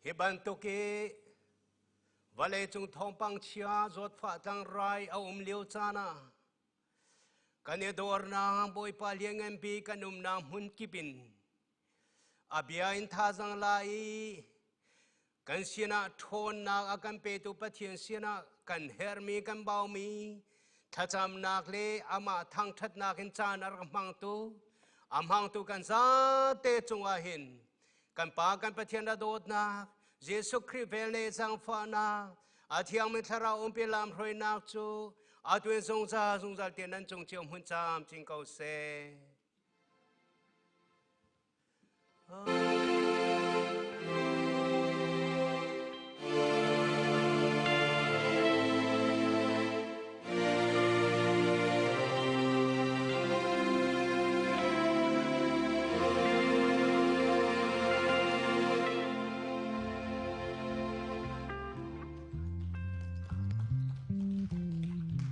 Hi bantuk i vawleicung thawngpang chia zawtfah tlangrai a um lio caan ah kan i dawrnak Bawipa liannganpi kan umnak hmun kip in a bia in thazang la i kan sinah ṭhawnnak a kan petu Pathian sinah kan herhmi kan baumi thlacamnak le amah thangṭhatnak in caan a rak hmangtu a hmangtu kan zate cungah hin kan Pa kan Pathian a dawtnak Jesuh Khrih vel le zaangfahnak a thiangmi thlarau umpi lamhruainak cu atu in zungzal zungzal tiang nan cung cio hmun camcin ko seh.